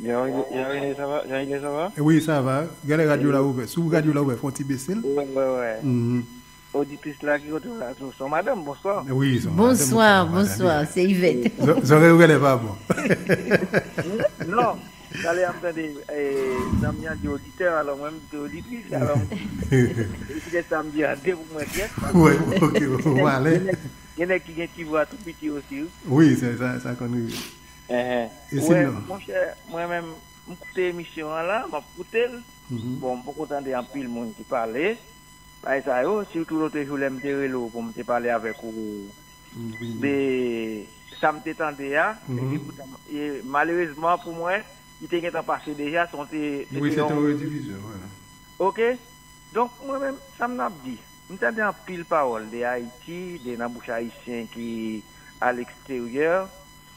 Jean-René, Jean-René, sa va? Jean-René, sa va? Wi, sa va. Gade radyo la ouvè. Si radyo la ouvè, fè yon ti bese l. Wè, wè, wè. Mhm. Oditris la ki kote w la tou, se yon madanm, bonswa. Wi, se yon madanm. Bonswa, bonswa, se Yvette. Zòrèy ou genlè pa bon. Non, talè a m tande, eh, zanmi an di oditè, alò mwen m di oditris, alò m di, e se sa m di a de pou mwen, pyès. Wi, ok, ou ale. Gen nèg, gen nèg ki gen ti vwa tou piti osi, wi. Wi, se sa, sa konn rive. Enhen. E sinon? Monchè, mwen menm, m koute emisyon an la, m ap koute l. Mhm. Bon, m poko tande anpil moun ki pale. Bagay sa yo, sitou lòt jou lè m te rele w pou m te pale avèk ou de sa m te tande a, epi poutan, e, malerezman pou mwen, Li te gentan pase deja, se yon te, se Wi, te se te yon yon redivizyon, wi. Ok? Donk, mwen menm, sa m ap di, m tande anpil pawòl de Ayiti, de nan bouch Ayisyen ki a leksteryè.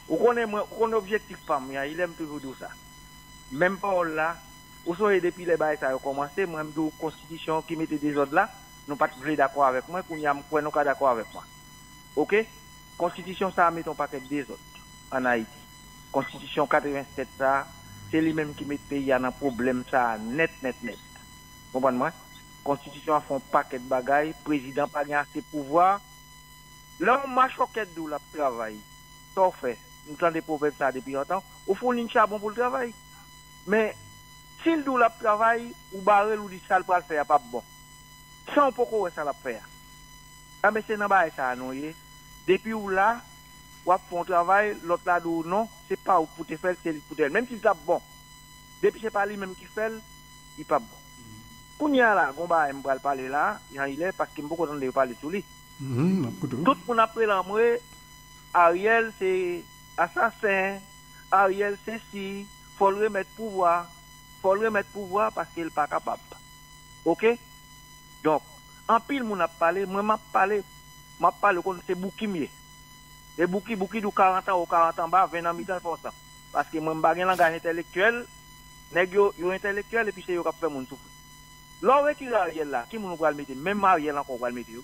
Ou konnen mwen, ou konnen objektif pa m, Jean Hilaire, m toujou di w sa. Menm pawòl la, ou sonje depi lè bagay sa yo kòmanse, mwen m di w konstitisyon ki mete dezòd la, nou pa t vle dakò avèk mwen, kounye a m kwè nou ka dakò avèk mwen. Ok? Konstitisyon sa a mete yon pakèt dezòd ann Ayiti. Konstitisyon katrevennsèt sa a, se li menm ki met peyi a nan pwoblèm sa a nèt, nèt, nèt. Konprann mwen? Konstitisyon an fè yon pakèt bagay, prezidan pa gen ase pouvwa. Lè yon machòkèt di w l ap travay, sa w fè? Nou tande pwovèb sa a depi lontan, ou founi l chabon pou l travay. Men, si l di w l ap travay, ou bare l, ou di sa l pral fè a p ap bon. San w poko wè sa l ap fè a. Enben, se nan bagay sa a nou ye. Depi w la, w ap fè yon travay, lòt la di w non, se pa ou k pou te fè l, se li k pou te fè l. Menm si l t ap bon, depi se pa li menm ki fè l, li p ap bon. Kounye a la, gon bagay m pral pale la, Jean Hilaire, paske m poko tande yo pale sou li. Mhm, m ap koute w. Tout moun ap rele anmwe, Ariel se asasen, Ariel se si, fò l remèt pouvwa, fò l remèt pouvwa paske l pa kapab. Ok? Donk, anpil moun ap pale, mwen m ap pale, m ap pale, ou konn se Bouki m ye. E Bouki, Bouki di w karant anwo, karant anba, ven nan mitan, l fè w san. Paske mwen m pa gen langaj entèlektyèl, nèg yo, yo entèlektyèl epi se yo k ap fè moun soufri. Lè w retire Ariel la, ki moun ou pral mete? Menm Ariel ankò ou pral mete yo.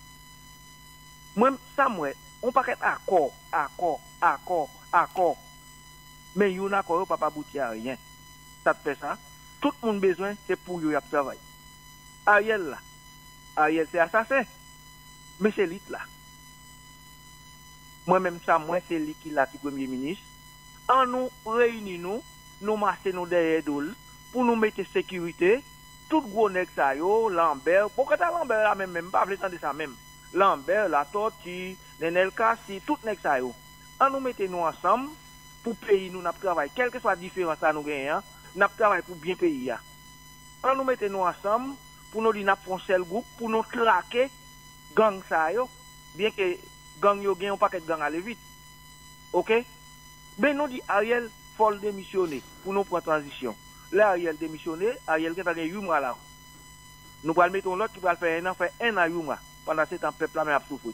Mwen, sa m wè, yon pakèt akò, akò, akò, akò. Men youn akò yo p ap abouti a anyen. Sa k fè sa? Tout moun bezwen, se pou yo y ap travay. Ariel la. Ariel se asasen. Men se li k la. Mwen menm sa m wè, se li ki la ki premye minis. An nou reyini nou, nou mache nou dèyè do l, pou nou mete sekirite, tout gwo nèg sa yo, Lambert, bon kanta Lambert la menm, menm, m pa vle tande sa menm. Lambert, Latòti, Nenel Cassy, tout nèg sa yo. An nou mete nou ansanm pou peyi nou, n ap travay. Kèlkeswa diferans sa nou genyen an, n ap travay pou byen peyi a. An nou mete nou ansanm pou nou di n ap fè yon sèl gwoup, pou nou trake gang sa yo, byenke gang yo gen yon pakèt gang ale vit. Ok? Men nou di Ariel, fò l demisyone pou nou pran tranzisyon. Lè Ariel demisyone, Ariel gentan gen uit mwa la. Nou pral mete yon lòt ki pral fè en an, fè en an, uit mwa. Pandan se tan, pèp la menm ap soufri.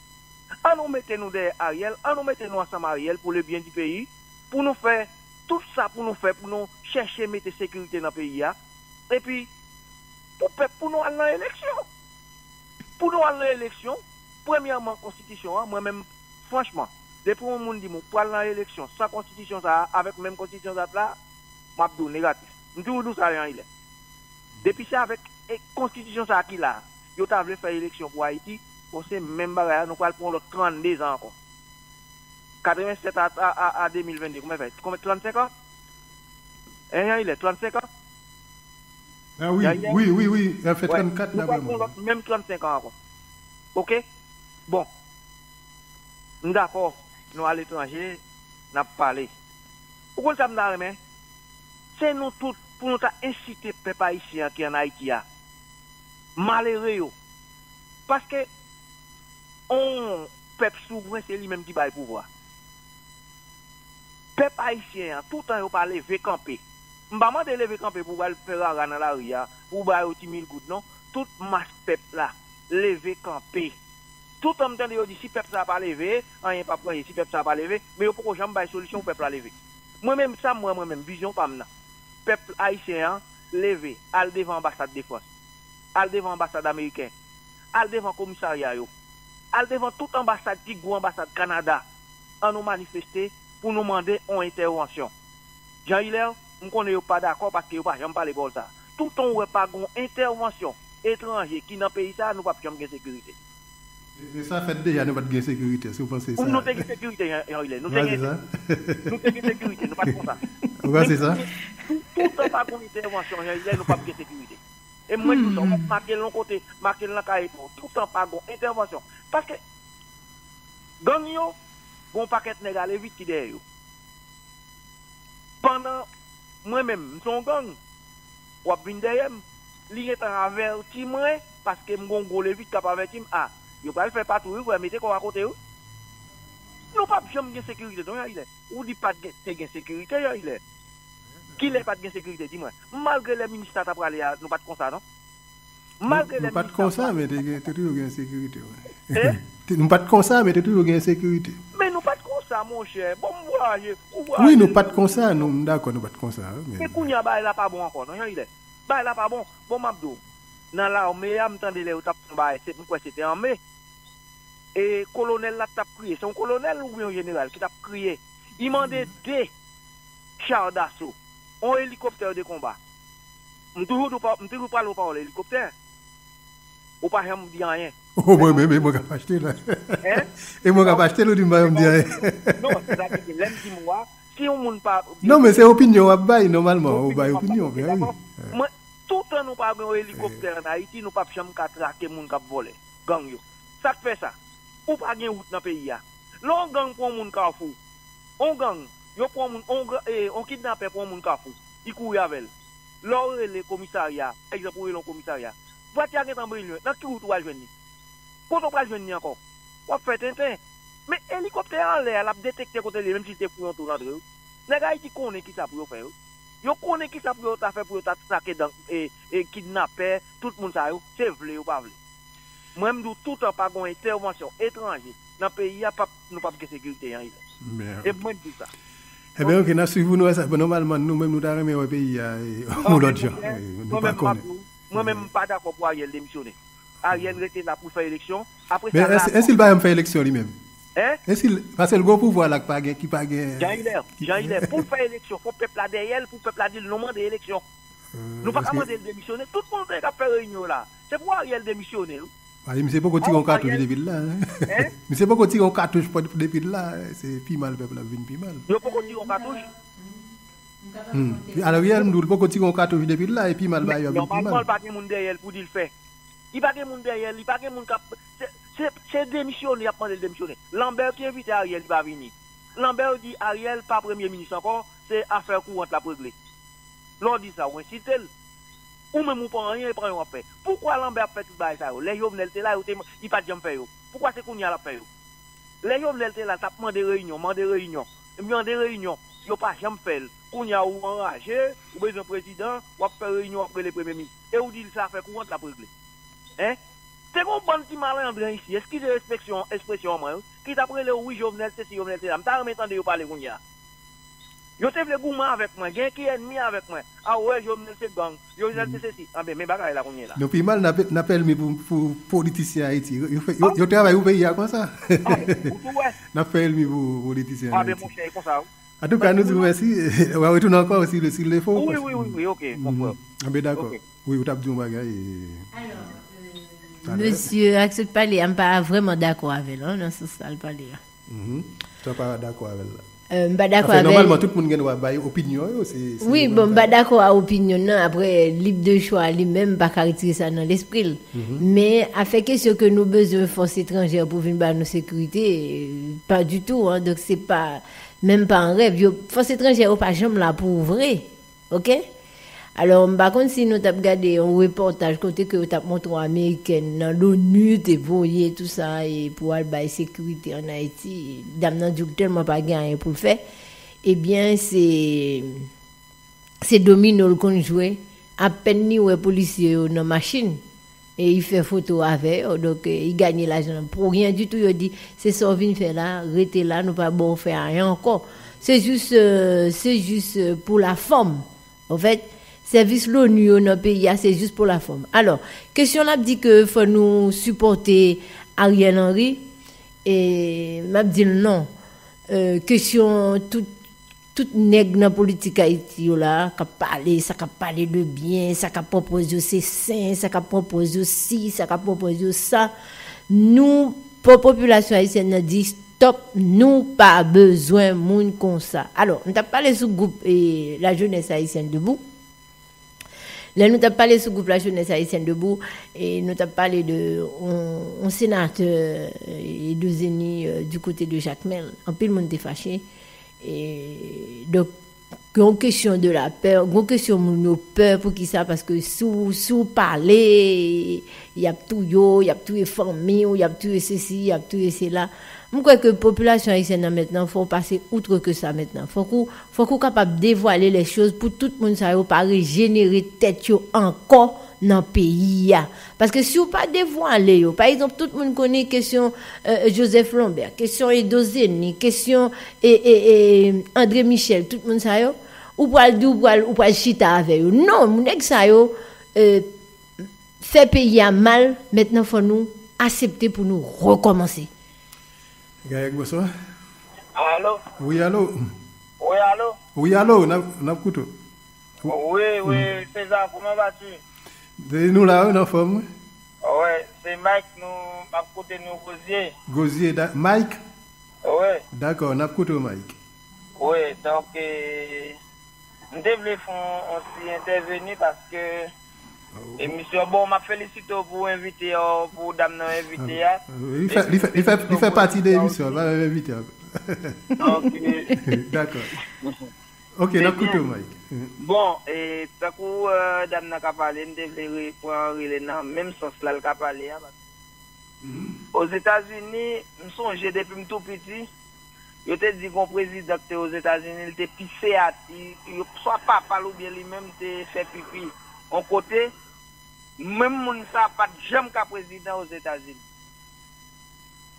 An nou mete nou dèyè Ariel, an nou mete nou ansanm Ariel pou le bien du pays, pou nou fè tout sa pou nou fè, pou nou chèche mete sekirite nan peyi a. Epi, pou pèp, pou nou al nan eleksyon. Pou nou al nan eleksyon, premyèman, konstitisyon an, mwen menm, franchman, depi yon moun di m ou pral nan eleksyon san konstitisyon sa a, avèk menm konstitisyon dat la, m ap di w negatif. M toujou di w sa, Jean Hilaire. Depi se avèk, e, konstitisyon sa a ki la, yo ta vle fè eleksyon pou Ayiti, bon, se menm bagay la, nou pral pran yon lòt trannde zan ankò. Katrevennsèt a, a, a, a de mil vennde, konbyen fè? Konbyen, trannsenk an? Hein, Jean Hilaire, trannsenk an? Ah wi, Jean Hilaire? Wi, wi, wi, sa fè trannkat daprè mwen. Nou pral pran yon lòt, menm trannsenk an ankò. Ok? Bon, m dakò, nou aletranje, n ap pale. Ou konn sa m ta renmen? Se nou tout, pou nou ta ensite pèp ayisyen an ki ann Ayiti a, malere yo. Paske, on pèp souvren, se li menm ki bay pouvwa. Pèp ayisyen an, toutan yo pa leve kanpe. M pa mande leve kanpe pou w al fè rara nan lari a, pou w ba yo ti mil goud, non. Tout mas pèp la, leve kanpe. Toutan m tande yo di, si pèp sa a pa leve, anyen p ap range, si pèp sa a pa leve, men yo poko janm bay solisyon pou pèp la leve. Mwen menm, sa m wè mwen menm, vizyon pa m nan. Pèp ayisyen an, leve, al devan anbasad de Frans. Al devan anbasad ameriken. Al devan komisarya yo. Al devan tout anbasad, pi gwo anbasad Kanada. An nou manifeste pou nou mande yon entèvansyon. Jean Hilaire, m konnen yo pa dakò paske yo pa janm pale pawòl sa a. Toutan w wè pa gen yon entèvansyon etranje ki nan peyi sa a, nou p ap janm gen sekirite. E, e sa fèt deja, nou pa t gen sekirite, si w panse sa. Nou te gen sekirite, Jean, Jean Hilaire. Nou te gen, nou te gen sekirite, nou pa t konsa. Ou panse sa? Tou, toutan pa gen yon entèvansyon, Jean Hilaire, nou p ap gen sekirite. E mwen di w sa, w ap make l yon kote, make l nan kaye pa w. Toutan pa gen yon entèvansyon. Paske gang yo, gen yon pakèt nèg ale vit ki dèyè yo. Pandan mwen menm, m se yon gang, w ap vin dèyè m. Li gentan avèti mwen, paske m gen yon gwo levit k ap avèti m. A, yo pral fè patwouy, wi, frè, mete kò w akote, wi. Nou p ap janm gen sekirite, non, Jean Hilaire. Ou di pa t gen, te gen sekirite, Jean Hilaire. Kilè pa t gen sekirite, di mwen? Malgre lè minis la t ap prale a, nou pa t konsa, non? Malgre lè minis la ap prale, nou pa t konsa, men te gen, te toujou gen sekirite, wi. Te- Nou pa t konsa, men te toujou gen sekirite. Men nou pa t konsa, monchè. Bon, m vwayaje, ou vwayaje. Wi, nou pa t konsa, nou, m dakò, nou pa t konsa, wi, men kounye a, bagay la pa bon ankò, non, Jean Hilaire? Bagay la pa bon. Bon, m ap di w, nan lame a, m tande lè yo t ap fè yon bagay, se, m kwè se te an me. E kolonèl la t ap kriye. Se yon kolonèl oubyen yon jeneral ki t ap kriye. Li mande de char d'assaut, yon elikoptè de konba. M toujou di w pa- m toujou pale w pawòl elikoptè. Ou pa janm di anyen. Oh, mwen menm, e mwen k ap achte la. Hein? E mwen k ap achte l, ou di m pa janm di anyen. Non, se sa ki di, lè m di mo a, si yon moun pa... Non, men se opinyon w ap bay, nòmalman, ou bay opinyon, men wi. Mwen, toutan nou pa gen yon elikoptè an Ayiti, nou p ap janm ka trake moun k ap vòlè, gang yo. Sa k fè sa? Ou pa gen wout nan peyi a. Lè yon gang pran yon moun Kafou, yon gang, yo pran yon moun, yon, ga- eh, yon kidnapè pran yon moun Kafou, li kouri avè l. Lè w rele komisarya, pa egzanp, ou rele yon komisarya, vwati a gentan brilyon, nan ki wout ou pral jwenn li? Kote w pral jwenn li ankò? W ap fè tenten. Men elikoptè a anlè a, l ap detekte kote l ye, menm si l te fou yon tou l antre, wi. Nèg Ayiti konnen kisa pou yo fè, wi. Yo konnen kisa pou yo ta fè pou yo ta trake dan, e, e, kidnapè, tout moun sa yo, se vle yo pa vle. Mwen, m di w toutan pa gen yon entèvansyon etranje nan peyi a, p ap, nou p ap gen sekirite, Jean Hilaire. E mwen, m di w sa. Ebyen, oke, n ap swiv ou, nou wè sa. Bon, nòmalman, nou menm, nou ta renmen wè peyi a, e, yon lòt jan. E, nou pa konnen. Mwen menm, m pa dakò pou Ariel demisyonnen. Ariel rete la pou l fè eleksyon. Apre sa, men èske, èske l pa janm fè eleksyon li menm? Hein? Èske l, paske l gen yon pouvwa la ki pa gen, ki pa gen... Jean Hilaire, Jean Hilaire, pou l fè eleksyon, fò pèp la dèyè l, pou pèp la di l nou mande eleksyon. Nou pa ka mande l demisyonnen. Tout moun k ap fè reyinyon la, se pou Ariel demisyonnen, wi. Ay, misye poko tire yon katouch depi l la, hein? Misye poko tire yon katouch depi l la, se pi mal pèp la vin pi mal. Yo poko tire yon katouch? Hmm. Ariel, m di w, l poko tire yon katouch depi l la, e pi mal bagay yo ap vin pi mal. Nòmalman, l pa gen moun dèyè l pou di l fè. Li pa gen moun dèyè l, li pa gen moun k ap, se, se, se demisyonnen, y ap mande l demisyonnen. Lambert ki envite Ariel, li pa vini. Lambert di Ariel pa premye minis ankò, se afè kourant l ap regle. Lè w di sa, w ensilte l. Ou menm ou pa anyen, e pa anyen w ap fè. Poukwa Lambert ap fè tout bagay sa yo? Lè Jovenel te la, yo te, li pa t janm fè yo. Poukwa se kounye a l ap fè yo? Lè Jovenel te la, l t ap mande reyinyon, mande reyinyon, mande reyinyon. Yo pa janm fè l. Kounye a, ou anraje, ou bezwen prezidan, w ap fè reyinyon, w ap rele premye minis. E ou di l se afè kourant l ap regle. Hein? Te gen yon bann ti malandren isi, eskize ekspresyon, ekspresyon an mwen, wi, ki t ap rele w, wi, Jovenel sesi, Jovenel sela. M ta renmen tande yo pale kounye a. Yo te vle goumen avèk mwen, gen ki ènmi avèk mwen. A, wè, Jovenel se gang, Jovenel se sesi. Anben, men bagay la kounye a la. Nou pi mal, n ap, n ap fè ènmi pou, pou politisyen Ayiti. Yo, yo fè, yo, yo travay pou peyi a konsa. Anben, ou tou wè. N ap fè ènmi pou politisyen Ayiti. Anben, monchè, e konsa, wi. Antouka, nou di w mèsi. W a retounen ankò si, si l fo. Wi, wi, wi, wi, oke, mon frè. Anben, dakò. Wi, ou t ap di yon bagay. Alò, mesye Axel pale a, m pa vrèman dakò avè l, non, nan sans sa l pale a. Ou pa dakò avè l la? Euh, m pa dakò avè l. Nòmalman, tout moun gen dwa bay opinyon yo. Wi, bon, m pa dakò a opinyon nan. Apre, lib de chwa li menm, m pa ka retire sa nan lespri l. Men, afè kesyon ke nou bezwen fòs etranjè pou vin ba nou sekirite, euh, pa ditou, hein. Donk, se pa, menm pa an rèv. Yo, fòs etranjè yo pa janm la pou vre. Oke? Alò, m pa konn si nou t ap gade yon repòtaj kote ke yo t ap montre yon amerikèn nan l'ONU te voye tou sa e pou al bay sekirite ann Ayiti. Dam nan di w tèlman pa gen anyen pou l fè. Ebyen, se, se domino l konn jwe. Apèn li wè polisye yo nan machin. E li fè foto avè yo, donk, e, li ganye lajan pou ryen ditou. Yo di, se sa w vin fè la, rete la, nou pa ba w fè anyen ankò. Se jis, euh, se jis, euh, pou la fòm. Anfèt, sèvis l'ONU yo nan peyi a, se jis pou la fòm. Alò, kesyon l ap di ke fò nou sipòte Ariel Henry, e m ap di l non. Euh, kesyon tout tout nèg nan politik Ayiti yo la, k ap pale, sa k ap pale de byen, sa k ap pran pòz yo se sen, sa k ap pran pòz yo si, sa k ap pran pòz yo sa. Nou, po-, popilasyon ayisyèn nan di, stòp, nou pa bezwen moun konsa. Alò, m t ap pale sou gwoup, e, La Jeunesse Haïtienne Debout. Lè nou t ap pale sou gwoup La Jeunesse Haïtienne Debout, e nou t ap pale de yon, yon senatè, e, Edo Zeni, e, du côté de Jakmèl. Anpil moun te fache. E, donk, gen yon kesyon de la pè, gen yon kesyon moun yo pè. Poukisa? Paske si w, si w pale, y ap touye w, y ap touye fanmi w, y ap touye sesi, y ap touye sela. M kwè ke popilasyon ayisyèn nan mentnan, fò w pase outre ke sa mentnan. Fòk ou, fòk ou kapab devwale lè choz pou tout moun sa yo pa rejenere tèt yo ankò nan peyi a. Paske si w pa devwale yo, pa egzanp, tout moun konnen kesyon eh, Joseph Lambert, kesyon Edo Zeni, kesyon eh, eh, eh, André Michel, tout moun sa yo, ou pral di ou pral, ou pral chita avè yo. Non, nèg sa yo eh, fè peyi a mal, mentnan fò nou asepte pou nou rekòmanse. Gayèk, bonswa. Alo? Wi, alo? Wi, alo? Wi, alo, n ap, n ap koute w. Wi, wi, César, comment vas-tu? Nou la, wi, n anfòm, wi. Wi, se Mike, nou, m ap koute nou Gozye. Gozye, da, Mike? Wi. Dakò, n ap koute w, Mike. Wi, donk, eh, m te vle fè yon, yon ti entèveni paske emisyon, bon, m ap felisite w pou envite, pou dam nan envite a. Li fè, li fè, li fè, li fè pati de emisyon, pa menm envite ankò. Donk, eh, dakò. Ok, n ap koute w, Mike. Bon, eh, tankou eh, dam nan ka pale, m te vle re, pran rele nan menm sans la l ka pale a. Ozetazini, m sonje depi m tou piti, yo te di gon prezidan ki te Ozetazini, li te pise atè, yo, swa papa l oubyen li menm te fè pipi yon kote, menm moun sa pa t janm ka prezidan Ozetazini.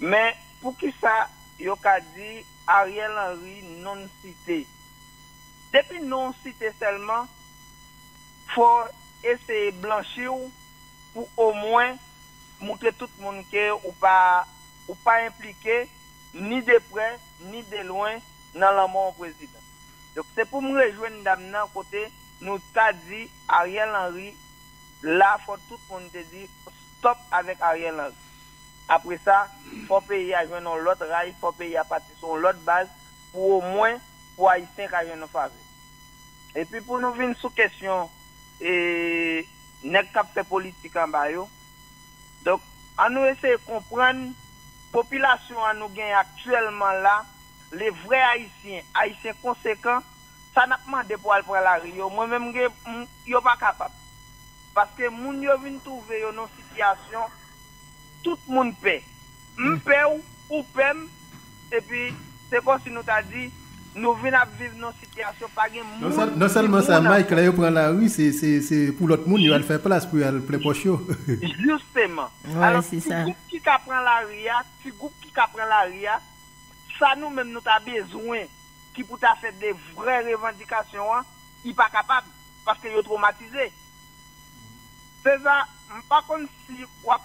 Men, poukisa yo ka di Ariel Henry non site? Depi non site sèlman, fò eseye blanchi w pou omwen moutre tout moun ke ou pa, ou pa enplike ni de prè ni de lwen nan lanmò yon prezidan. Donk, se pou m rejwenn dam nan kote nou ta di Ariel Henry la, fò tout moun te di stop avèk Ariel Henry. Apre sa, fò peyi a jwenn yon lòt ray, fò peyi a pati sou yon lòt baz, pou omwen, pou Ayisyen ka jwenn yon favè. Epi pou nou vin sou kesyon, eh, nèg k ap fè politik anba yo. Donk, ann nou eseye konprann popilasyon an nou gen aktyèlman la, le vrè Ayisyen, Ayisyen konsekan, sa n ap mande pou al pran lari yo, mwen menm, m gen, m, yo pa kapab. Paske moun yo vin twouve yo nan sitiyasyon, tout moun pè. M pè w, ou pè m, epi se kòmsi nou ta di, nou vin ap viv nan sitiyasyon, pa gen moun. Non sèl, non sèlman sa, Mike, lè yo pran lari, se, se, se pou lòt moun, yo al fè plas pou yo al plen pòch yo. Jisteman. Alò, ti gwoup ki ka pran lari a, ti gwoup ki ka pran lari a, sa nou menm nou ta bezwen, ki pou ta fè de vrè revandikasyon an, li pa kapab, paske yo twomatize. Seza, m pa konn si w ap,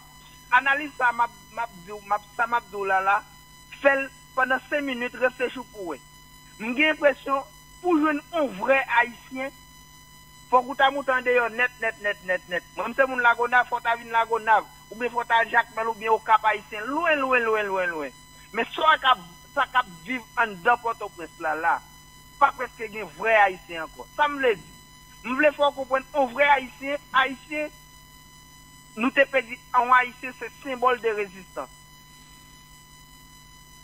analiz sa m ap, m ap di w, m ap, sa m ap di w la la, fè l pandan senk minit, reflechi w pou w wè. M gen enpresyon, pou jwenn yon vrè Ayisyen, fòk ou ta moute andeyò nèt, nèt, nèt, nèt, nèt. Mwen, m se moun Lagonav, fò w ta vin Lagonav, oubyen fò w ta al Jakmèl, oubyen Okap Ayisyen, lwen, lwen, lwen, lwen, lwen. Men sa k ap, sa k ap viv anndan Pòtoprens la, la, pa prèske gen vrè Ayisyen ankò. Sa m vle di? M vle fè w konprann, yon vrè Ayisyen, Ayisyen, nou te pèdi yon Ayisyen, se senbòl de rezistans.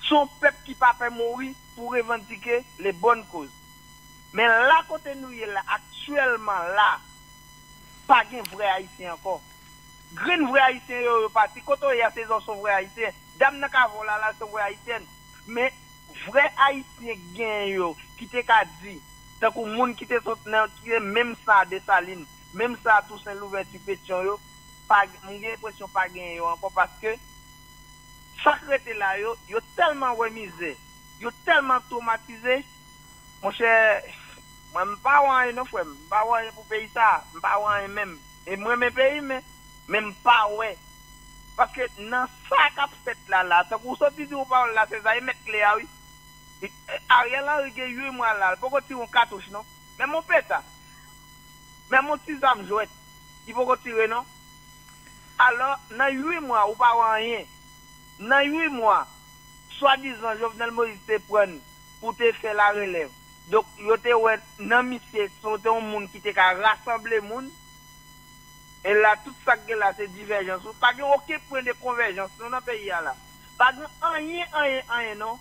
Se yon pèp ki pa pè mouri pou revandike le bòn koz. Men la kote nou ye la, aktyèlman la, pa gen vrè Ayisyen ankò. Grenn vrè Ayisyen yo, yo pati. Kote w ye a, Seza, w se yon vrè Ayisyen. Dam nan k avè w la, la, se yon vrè Ayisyèn. Men vrè Ayisyen k genyen yo, ki te ka di, tankou moun ki te sot nan, ki te menm sa Desalin, menm sa Tousen Louvèti, Petyon yo, pa, m gen enpresyon pa genyen yo ankò, paske sa k rete la yo, yo tèlman wè mizè, yo tèlman twomatize, monchè, mwen m pa wè anyen non, frè m, m pa wè anyen pou peyi sa, m pa wè anyen menm. E m renmen peyi m, men, men m pa wè. Paske nan sa k ap fèt la, la, tankou w sot di w pawòl la, Seza, e mèt kle a, wi. E, e, Ariel Henry gen uit mwa la, l poko tire yon katouch non. Menm yon peta, menm yon ti zam jwèt, li poko tire non. Alò, nan uit mwa, ou pa wè anyen. Nan uit mwa, swadizan Jovenel Moïse te pran n pou te fè larelèv. Donk, yo te wè nan misye, se te yon moun ki te ka rasanble moun. E la, tout sa k gen la, se divèjans. Pa gen okenn pwen de konvèjans, non, nan peyi a la. Pa gen anyen, anyen, anyen, non.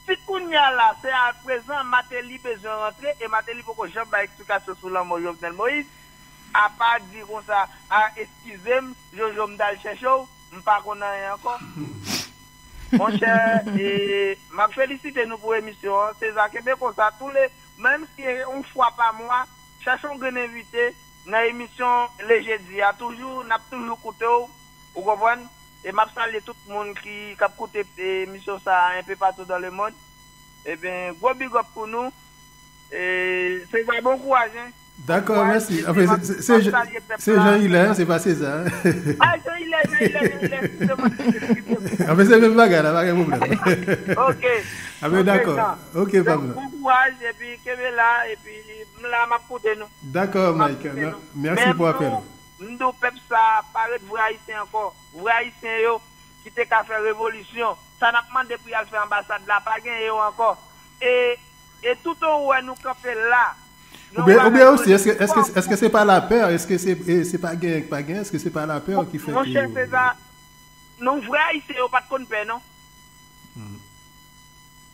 Si kounye a la, se aprezan Martelly bezwen rantre, e Martelly poko janm bay eksplikasyon sou lanmò Jovenel Moïse, apa di konsa, a, eskize m, Jojo, m t al chèche w, m pa konn anyen ankò. Monchè, e, m ap felisite nou pou emisyon an. Seza, kenbe konsa. Tou le, menm si se yon fwa pa mwa, chache yon grenn envite nan emisyon le jedi a. Toujou, n ap toujou koute w, ou konprann? E m ap salye tout moun ki, k ap koute, e, emisyon sa a enpe patou dans le monde. Ebyen, gwo big up pou nou. E, Seza, bon kouraj, hein. Dakò, mèsi. Anfen, se, se, se, Jan- se Jan Ilè, se pa Seza. Ah, Jan Ilè, Jan Ilè, Jan Ilè, eskize mwen. Anfen, se menm bagay la, pa gen pwoblèm. Ok. Anfen, dakò. Ok, pa m nan. Bon kouraj, epi kenbe la, epi m la, m ap koute nou. Dakò, Mike. Mèsi pou apèl ou. M di w pèp sa pa ret vre Ayisyen ankò. Vre Ayisyen yo ki te ka fè revolisyon. Sa n ap mande pou y al fè anbasad la, pa gen yo ankò. E, e tout ou wè nou kanpe la. Oubyen, oubyen osi, èske, èske, èske se pa lapè? Èske se, e, se pa gen, pa gen? Èske se pa lapè ki fè ke... Monchè Seza, non, vre Ayisyen yo pa t konn pè, non.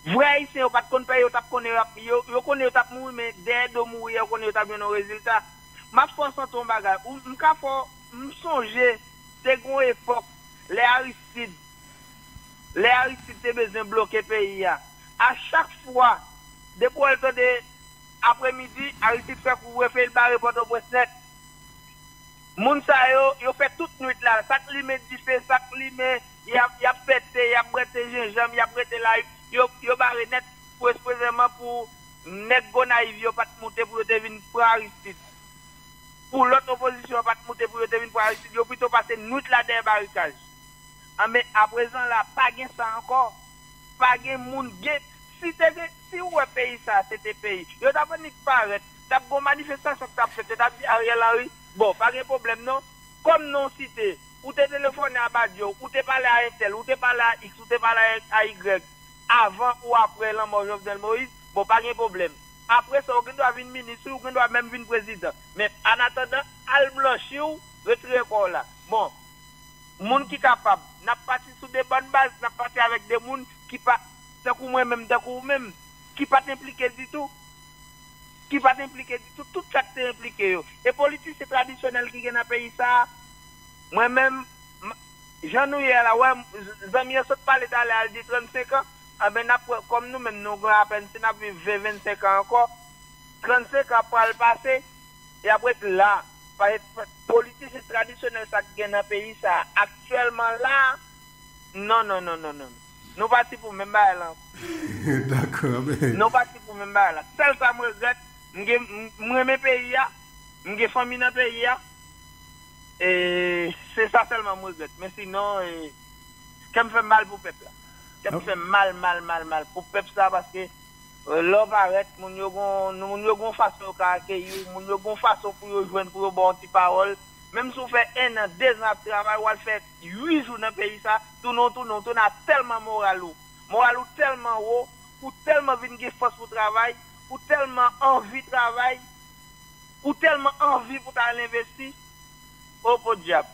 Vre Ayisyen yo pa t konn pè, yo t ap konnen, yo, yo konnen yo t ap mouri, men dèyè do mouri a, yo konnen yo t ap jwenn yon rezilta. M ap fè w santi yon bagay. Ou, m ka fè w, m sonje, te gen yon epòk, lè Aristid, lè Aristid te bezwen bloke peyi a. A chak fwa, depi w wè l tande apremidi, Aristid fè kouvrefe, l bare Pòtoprens nèt. Moun sa yo, yo fè tout nwit la. Sa k limen dife, sa k limen, y ap, y ap fè te, y ap bwè te jenjanm, y ap rete la, yo, yo bare nèt, ekspresèman pou nèg Gonayiv yo pa t moute pou yo te vin pran Aristid. Pou lòt opozisyon an pa t moute pou yo te vin pran Aristid, yo pito pase nwit la dèyè barikaj. Anben, aprezan la, pa gen sa ankò. Pa gen moun gen, si te gen, si w wè peyi sa a se te peyi, yo t ap annik parèt, t ap gen yon manifestasyon k t ap fèt, yo t ap di Ariel Henry, bon, pa gen pwoblèm non. Kòm non w site, ou te telefòne a Badio, ou te pale a entèl, ou te pale a X, ou te pale a, a Y, avan ou aprè lanmò Jovenel Moïse, bon, pa gen pwoblèm. Aprè sa, ou gen dwa vin minis, wi, ou gen dwa menm vin prezidan. Men, anatandan, al blanchi w, retire kò w la. Bon, moun ki kapab, n ap pati sou de bòn baz, n ap pati avèk de moun ki pa, tankou mwen menm, tankou ou menm, ki pa t enplike ditou. Ki pa t enplike ditou, tout sa k te enplike yo. E politisyen tradisyonèl ki gen nan peyi sa a, mwen menm, m- jan nou ye a la, wè, zanmi an sot pale talè a, l di trannsenk an, anben n ap wè, kòm nou menm nou gen apèn, si n ap viv ven, vennsenk an ankò, trannsenk an pral pase, y ap ret la. Paske politisyen tradisyonèl sa k gen nan peyi sa a, aktyèlman la, non, non, non, non, non. Nou pati pou menm bagay la ankò. Dakò, men. Nou pati pou menm bagay la. Sèl sa m regrèt, m gen, m renmen peyi a, m gen fanmi nan peyi a, e se sa sèlman m regrèt. Men sinon, e, kè m fè m mal pou pèp la. Kè m fè m mal, mal, mal, mal pou pèp sa, paske, e, lè w parèt, moun yo gon, moun yo gon fason yo ka akeyi w, moun yo gon fason pou yo jwenn, pou yo ba w yon ti pawòl. Menm si w fè en an, de zan ap travay, w al fè uit jou nan peyi sa, tounen w tounen, w tounen a tèlman moral ou. Moral ou tèlman wo, ou tèlman vin gen fòs pou travay, ou tèlman anvi travay, ou tèlman anvi pou ta al envesti. O podyab,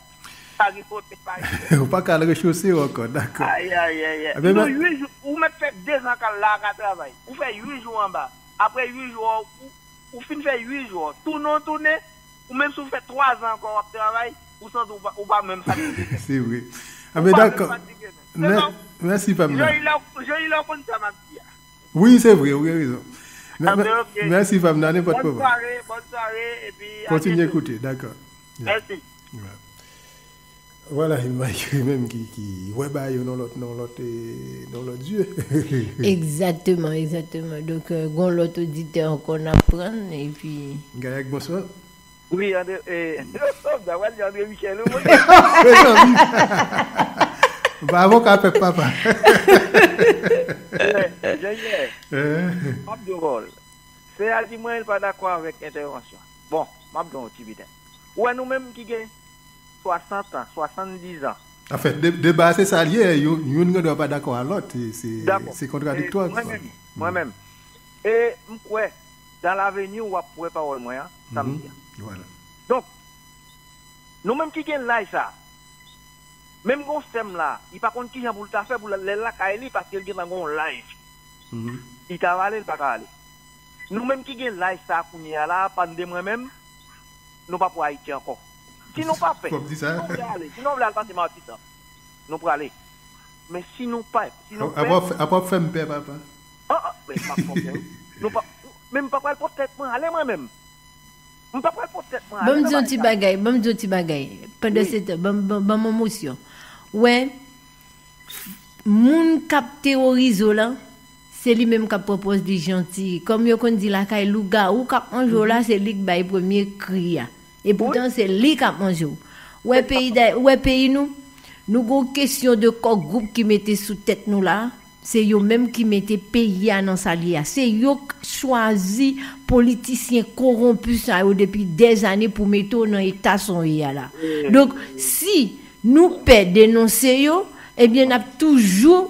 pa gen kote, pa gen. Ou pa ka al rechose w ankò, dakò. Ayayayay. Sinon, uit jou, ou mèt fè de zan k al la a ka travay. Ou fè uit jou anba. Aprè uit jou an, ou, ou fin fè uit jou an. Tounen w tounen, ou menm si w fè twa zan ankò w ap travay, ou santi w pa, ou pa menm fatige. Se vre. Anben, dakò. Mèsi, pa m nan. Jan Ilè, w konn sa m ap di a. Wi, se vre, ou gen rezon. Mèsi, pa m nan, nenpòt moman. Bòn sware, bòn sware, epi a byento. Kontinye koute, dakò. Mèsi. Vwala, e Mike li menm ki, ki wè bagay yo nan lòt, nan lòt, e, nan lòt zye. Egzakteman, egzakteman. Donk, e, gon lòt oditè ankò n ap pran, epi. Gayèk, bonswa. Wi, Andre, e, m ta pral di Andre Michel, wi, mwen. Mezanmi. M pa avoka pèp, papa. Janyè, m ap di w, Seyal di mwen l pa dakò avèk entèvansyon. Bon, m ap di w yon ti biten. Ou wè nou menm ki gen swasant an, swasanndiz an. Anfèt, de, de baz se sa l ye, youn, youn gen dwa pa dakò a lòt, se, se, se kontradiktwa. Mwen menm, mwen menm. E m kwè, dans l'avenir, w ap wè pawòl mwen an, sa m di a. Donk, nou menm ki gen laj sa, menm gen yon sè m la, li pa konn kijan pou l ta fè pou l al lakay li, paske l gentan gen yon laj. Li ta va ale, li pa ka ale. Nou menm ki gen laj sa kounye a la, pa n de mwen menm, nou pa pou Ayiti ankò. Si nou pa fè, si nou vle ale, si nou vle al pase Matisan, nou prale. Men si nou pa, si nou pè, ap ap fè m pè, papa. Ah, ah, men m ap fè w pè, wi. Nou pa, men m pa pral pot tèt mwen ale mwen menm. M pa pral pot tèt mwen ale. Ban m di yon ti bagay, ban m di yon ti bagay. Pandan se tan, ban m, ban m, ban m yon mosyon. Wè, moun k ap teworize w lan, se li menm k ap pran pòz li janti. Kòm yo konn di lakay lougawou k ap manje w la, se li k bay premye kri a. Epoutan, se li k ap manje w. Wè peyi, wè peyi nou, nou gon kesyon de kò gwoup ki mete sou tèt nou la. Se yo menm ki mete peyi a nan sa l ye a. Se yo k chwazi politisyen kowonpi sa yo depi dèzane pou mete w nan eta sa w ye a la. Donk, si nou pè denonse yo, ebyen, n ap toujou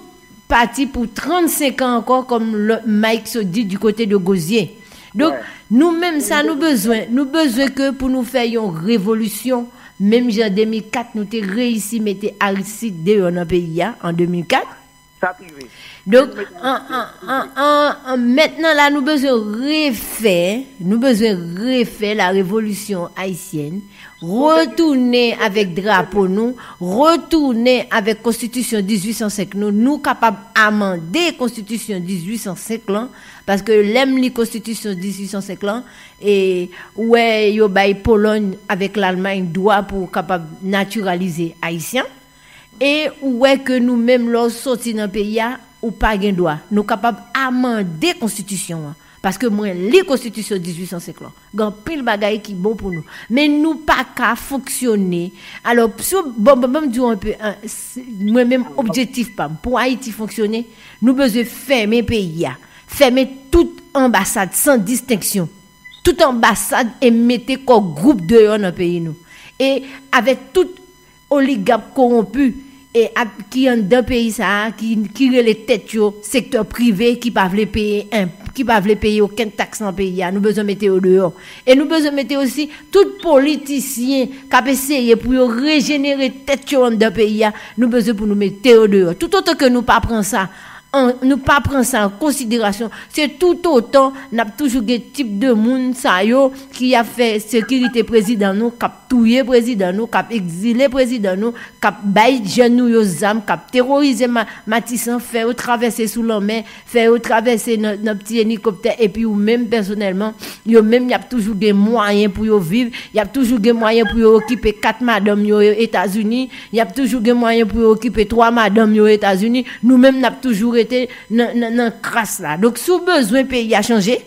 pati pou trannsenk an ankò, kòm Mike sot di, du côté de Gosier. Donk, nou menm sa nou bezwen, nou bezwen ke pou nou fè yon revolisyon, menm jan de mil kat nou te reyisi mete Aristide deyò nan peyi a, an de mil kat. Sa t rive. Donk, an, an, an, an, an, mentnan la, nou bezwen refè, nou bezwen refè la revolisyon ayisyèn, retounen avèk drapo nou, retounen avèk konstitisyon dizuit san senk nou, nou kapab amande konstitisyon dizuit san senk lan, paske lè m li konstitisyon dizuit san senk lan, e, ou wè yo bay Polòy avèk Lalmay dwa pou kapab natiralize ayisyen. E ou wè ke nou menm, lè w soti nan peyi a, ou pa gen dwa. Nou kapab amande konstitisyon an. Paske mwen li konstitisyon dizuit san senk lan. Gen anpil bagay ki bon pou nou. Men nou pa ka fonksyone. Alò, si w, bon, bon, bon, m di w enpe, an, si, mwen menm, objektif pa m, pou Ayiti fonksyone, nou bezwen fèmen peyi a. Fèmen tout anbasad, san distenksyon. Tout anbasad e mete kò gwoup deyò nan peyi nou. E avèk tout oligak kowonpi e ap, ki anndan peyi sa a, ki, ki rele tèt yo sektè prive, ki pa vle peye enp-, ki pa vle peye okenn taks nan peyi a. Nou bezwen mete yo deyò. E nou bezwen mete osi tout politisyen k ap eseye pou yo rejenere tèt yo anndan peyi a. Nou bezwen pou nou mete yo deyò. Toutotan ke nou pa pran sa an, nou pa pran sa an konsiderasyon, se toutotan n ap toujou gen tip de moun sa yo ki ap fè sekirite prezidan nou, k ap touye prezidan nou, k ap egzile prezidan nou, k ap bay jèn nou yo zam, k ap teworize ma-, Matisan, fè yo travèse sou lanmè, fè yo travèse nan, nan ti elikoptè, epi ou menm pèsonèlman, yo menm y ap toujou gen mwayen pou yo viv, y ap toujou gen mwayen pou yo okipe kat madanm yo Etazini, y ap toujou gen mwayen pou yo okipe twa madanm yo Etazini, nou menm n ap toujou rete nan, nan, nan kras la. Donk, si w bezwen peyi a chanje,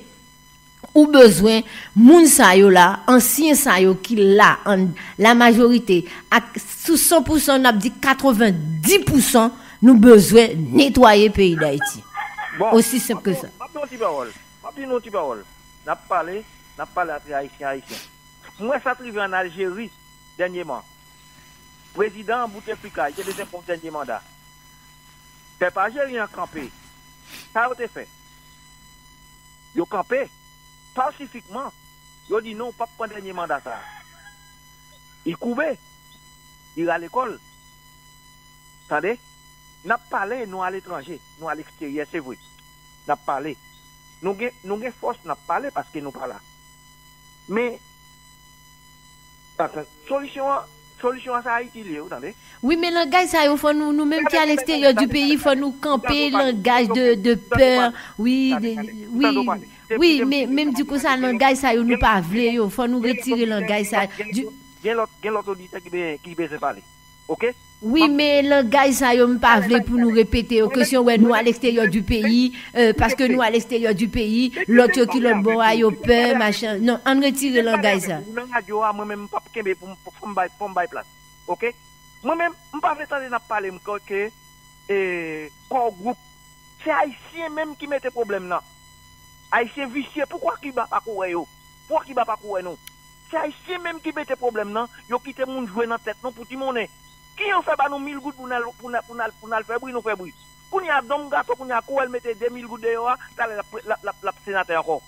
ou bezwen moun sa yo la, ansyen sa yo ki la an lamajorite, ak sou san pousan, n ap di katrevenndis pousan, nou bezwen netwaye peyi Dayiti. Bon, osi senp ke sa. M ap di yon ti pawòl. M ap di nou yon ti pawòl. N ap pale, n ap pale antre Ayisyen, Ayisyen. M wè sa t rive ann Aljeri dènyèman. Prezidan an Bouteflika, li te bezwen pran dènye manda. Pèp Aljeri an kanpe. Sa yo te fè? Yo kanpe pasifikman. Yo di non, ou p ap pran dènye manda sa a. Li koube. Li rale kò l. Tande? N ap pale, nou aletranje, nou aleksteryè, se vre. N ap pale. Nou gen, nou gen fòs, n ap pale paske nou pa la. Men, atann, solisyon an, solisyon an, se Ayiti li ye, ou tande? Wi, men langaj sa yo, fò nou, nou menm ki aleksteryè di peyi, fò nou kanpe langaj de, de pè. Wi, de, wi, wi, men, men m di konsa, langaj sa yo, nou pa vle yo. Fò nou retire langaj sa. Gen lòt, gen lòt oditè ki be-, ki bezwen pale. Oke? Wi, men langaj sa yo, m pa vle pou nou repete yo. Kesyon, wè, nou aleksteryè di peyi, euh, paske nou aleksteryè di peyi, lòt yo ki lòt bò a, yo pè, machan. Non, ann retire langaj sa. Ou nan radyo a, mwen menm, m p ap kenbe pou m, pou m bay, pou m bay plas. Oke? Mwen menm, m pa vle tande n ap pale m ke, ke, e, kò gwoup. Se Ayisyen menm ki mete pwoblèm nan. Ayisyen visye, poukwa Kiba pa kou wè yo? Poukwa Kiba pa kou wè nou? Se Ayisyen menm ki mete pwoblèm nan, yo kite moun jwe nan tèt nou pou ti monnen. Kijan yo fè ba nou mil goud pou n al, pou n al, pou n al, pou n al fè bri, nou fè bri. Kounye a, Dom Gato, kounye a, kou wè l mete de mil goud deyò a, talè l ap, l ap, l ap, l ap senatè ankò.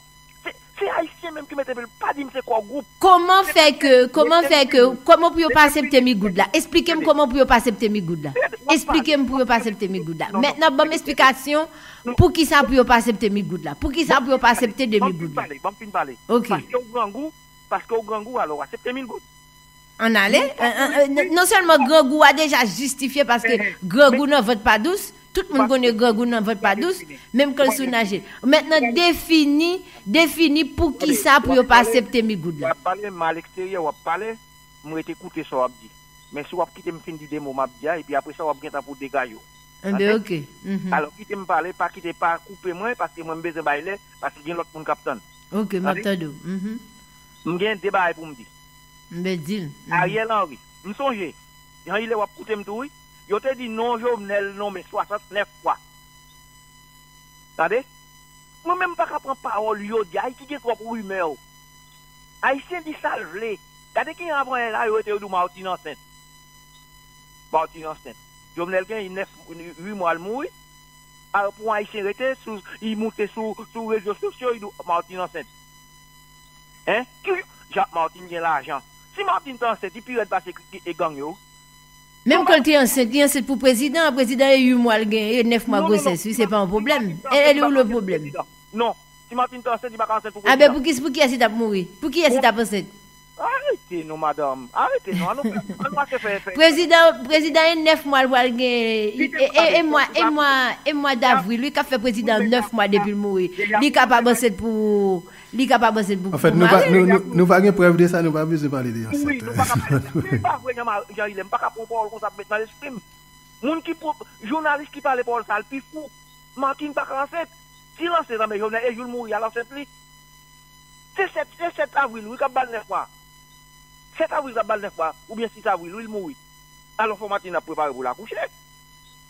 Se, se Ayisyen menm ki mete pil, pa di m se kò gwoup. Kòman fè ke, kòman fè ke, kòman pou yo pa aksepte mil goud la? Esplike m kòman pou yo pa aksepte mil goud la. Esplike m pou yo pa aksepte mil goud la. Mentnan, ban m esplikasyon poukisa pou yo pa aksepte mil goud la. Poukisa pou yo pa aksepte de mil goud la. Ban m fin pale, ban m fin pale. Ok. Paske w grangou, paske w grangou, alò w aksepte mil goud. Ann ale. Non sèlman grangou a deja jistifye paske grangou nan vant pa dous, tout moun konnen grangou nan vant pa dous, menm kan l sou naje. Mentnan, defini, defini poukisa pou yo pa aksepte migoud la. W ap pale, m al eksteryè, w ap pale, m rete koute sa w ap di. Men si w ap kite m fin di de mo m ap di a, epi apre sa w ap gentan pou degaje w. Enben, oke. Alò, kite m pale, pa kite, pa koupe mwen, paske mwen m bezwen bay lè, paske gen lòt moun k ap tann. Oke, m ap tande w. M gen de bagay pou m di. M ben di l. Ariel Henry, m sonje, Jean Hilaire, w ap koute m tou, wi. Yo te di non Jovenel nonmen swasantnèf fwa. Tande? Mwen menm m pa ka pran pawòl yo di. Ayiti gen twòp rimè. Ayisyen di sa l vle. Gade ki avan yè la, yo rete yo di w Martine ansent. Martine ansent. Jovenel gen nèf, uit mwa l mouri. A, pou Ayisyen rete, sou, li moute sou, sou rezo sosyo, li di w Martine ansent. Hein? Ki jan Martine gen lajan? Si Martine te ansent, li pi rèd pase ki, ki, e gang yo. Menm kan l te ansent, li ansent pou prezidan, prezidan e uit mwa l gen, e nèf mwa gwosès, wi, se pa yon pwoblèm. E, e li ou le pwoblèm? Non, si Martine te ansent, li pa ka ansent pou prezidan. A ben, pou ki, pou kiyès li t ap mouri? Pou kiyès li t ap ansent? Arete non, madanm. Arete non. Ann nou, ann nou mache fè, fè. Prezidan, prezidan e nèf mwa l pral gen, e, e, e mwa, e mwa, e mwa davril, wi, k ap fè prezidan nèf mwa depi l mouri. Li kapab ansent pou, li kapab ansent pou, pou mari l. Anfèt, nou pa, nou, nou, nou pa gen prèv de sa, nou pa bezwen pale de ansent. Wi, nou pa ka pale. Se pa vre, Jean Mari, Jean Hilaire, m pa ka pran pawòl konsa pou met nan lespri m. Moun ki pou, jounalis ki pale pawòl sa, l pi fou. Martine pa ka ansent. Si l ansent, anben Jovenel, e jou l mouri a, l ansent li. Se sèt, se sèt avril, wi, k ap ba l nèf mwa. Sèt avril k ap ba l nèf mwa, oubyen sis avril, wi, l mouri. Alò, fò Martine ap prepare pou l akouche.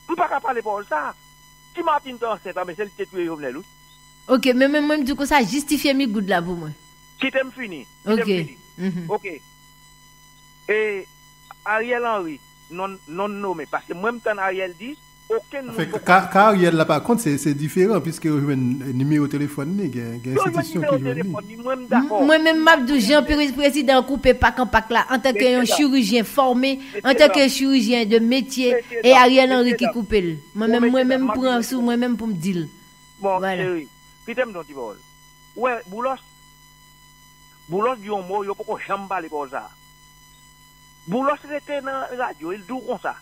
M pa ka pale pawòl sa. Si Martine te ansent, anben se li ki te touye Jovenel, wi. Oke, men, men mwen, m di w konsa, jistifye migoud la pou mwen. Kite m fini. Kite m fini. Oke. E Ariel Henry, non, non nonmen. Paske mwen, m tann Ariel di, okenn moun poko. Anfen, ka, ka Ariel la, pa kont, se, se diferan, piske yo jwenn nimewo telefòn li, gen, gen enstitisyon ki jwenn li. Yo jwenn nimewo telefòn li, mwen, m dakò. Mwen menm, m ap di w, jan pre-, prezidan an koupe pak an pak la, antanke yon chirijyen fòme, antanke chirijyen de metye, e Ariel Henry ki koupe l. Mwen menm, mwen menm, m pran sou mwen menm pou m di l. Bon, cheri, kite m di yon ti pawòl. Ou wè, Boulos, Boulos di yon mo, yo poko janm pale pawòl sa a. Boulos rete nan radyo, li di w konsa.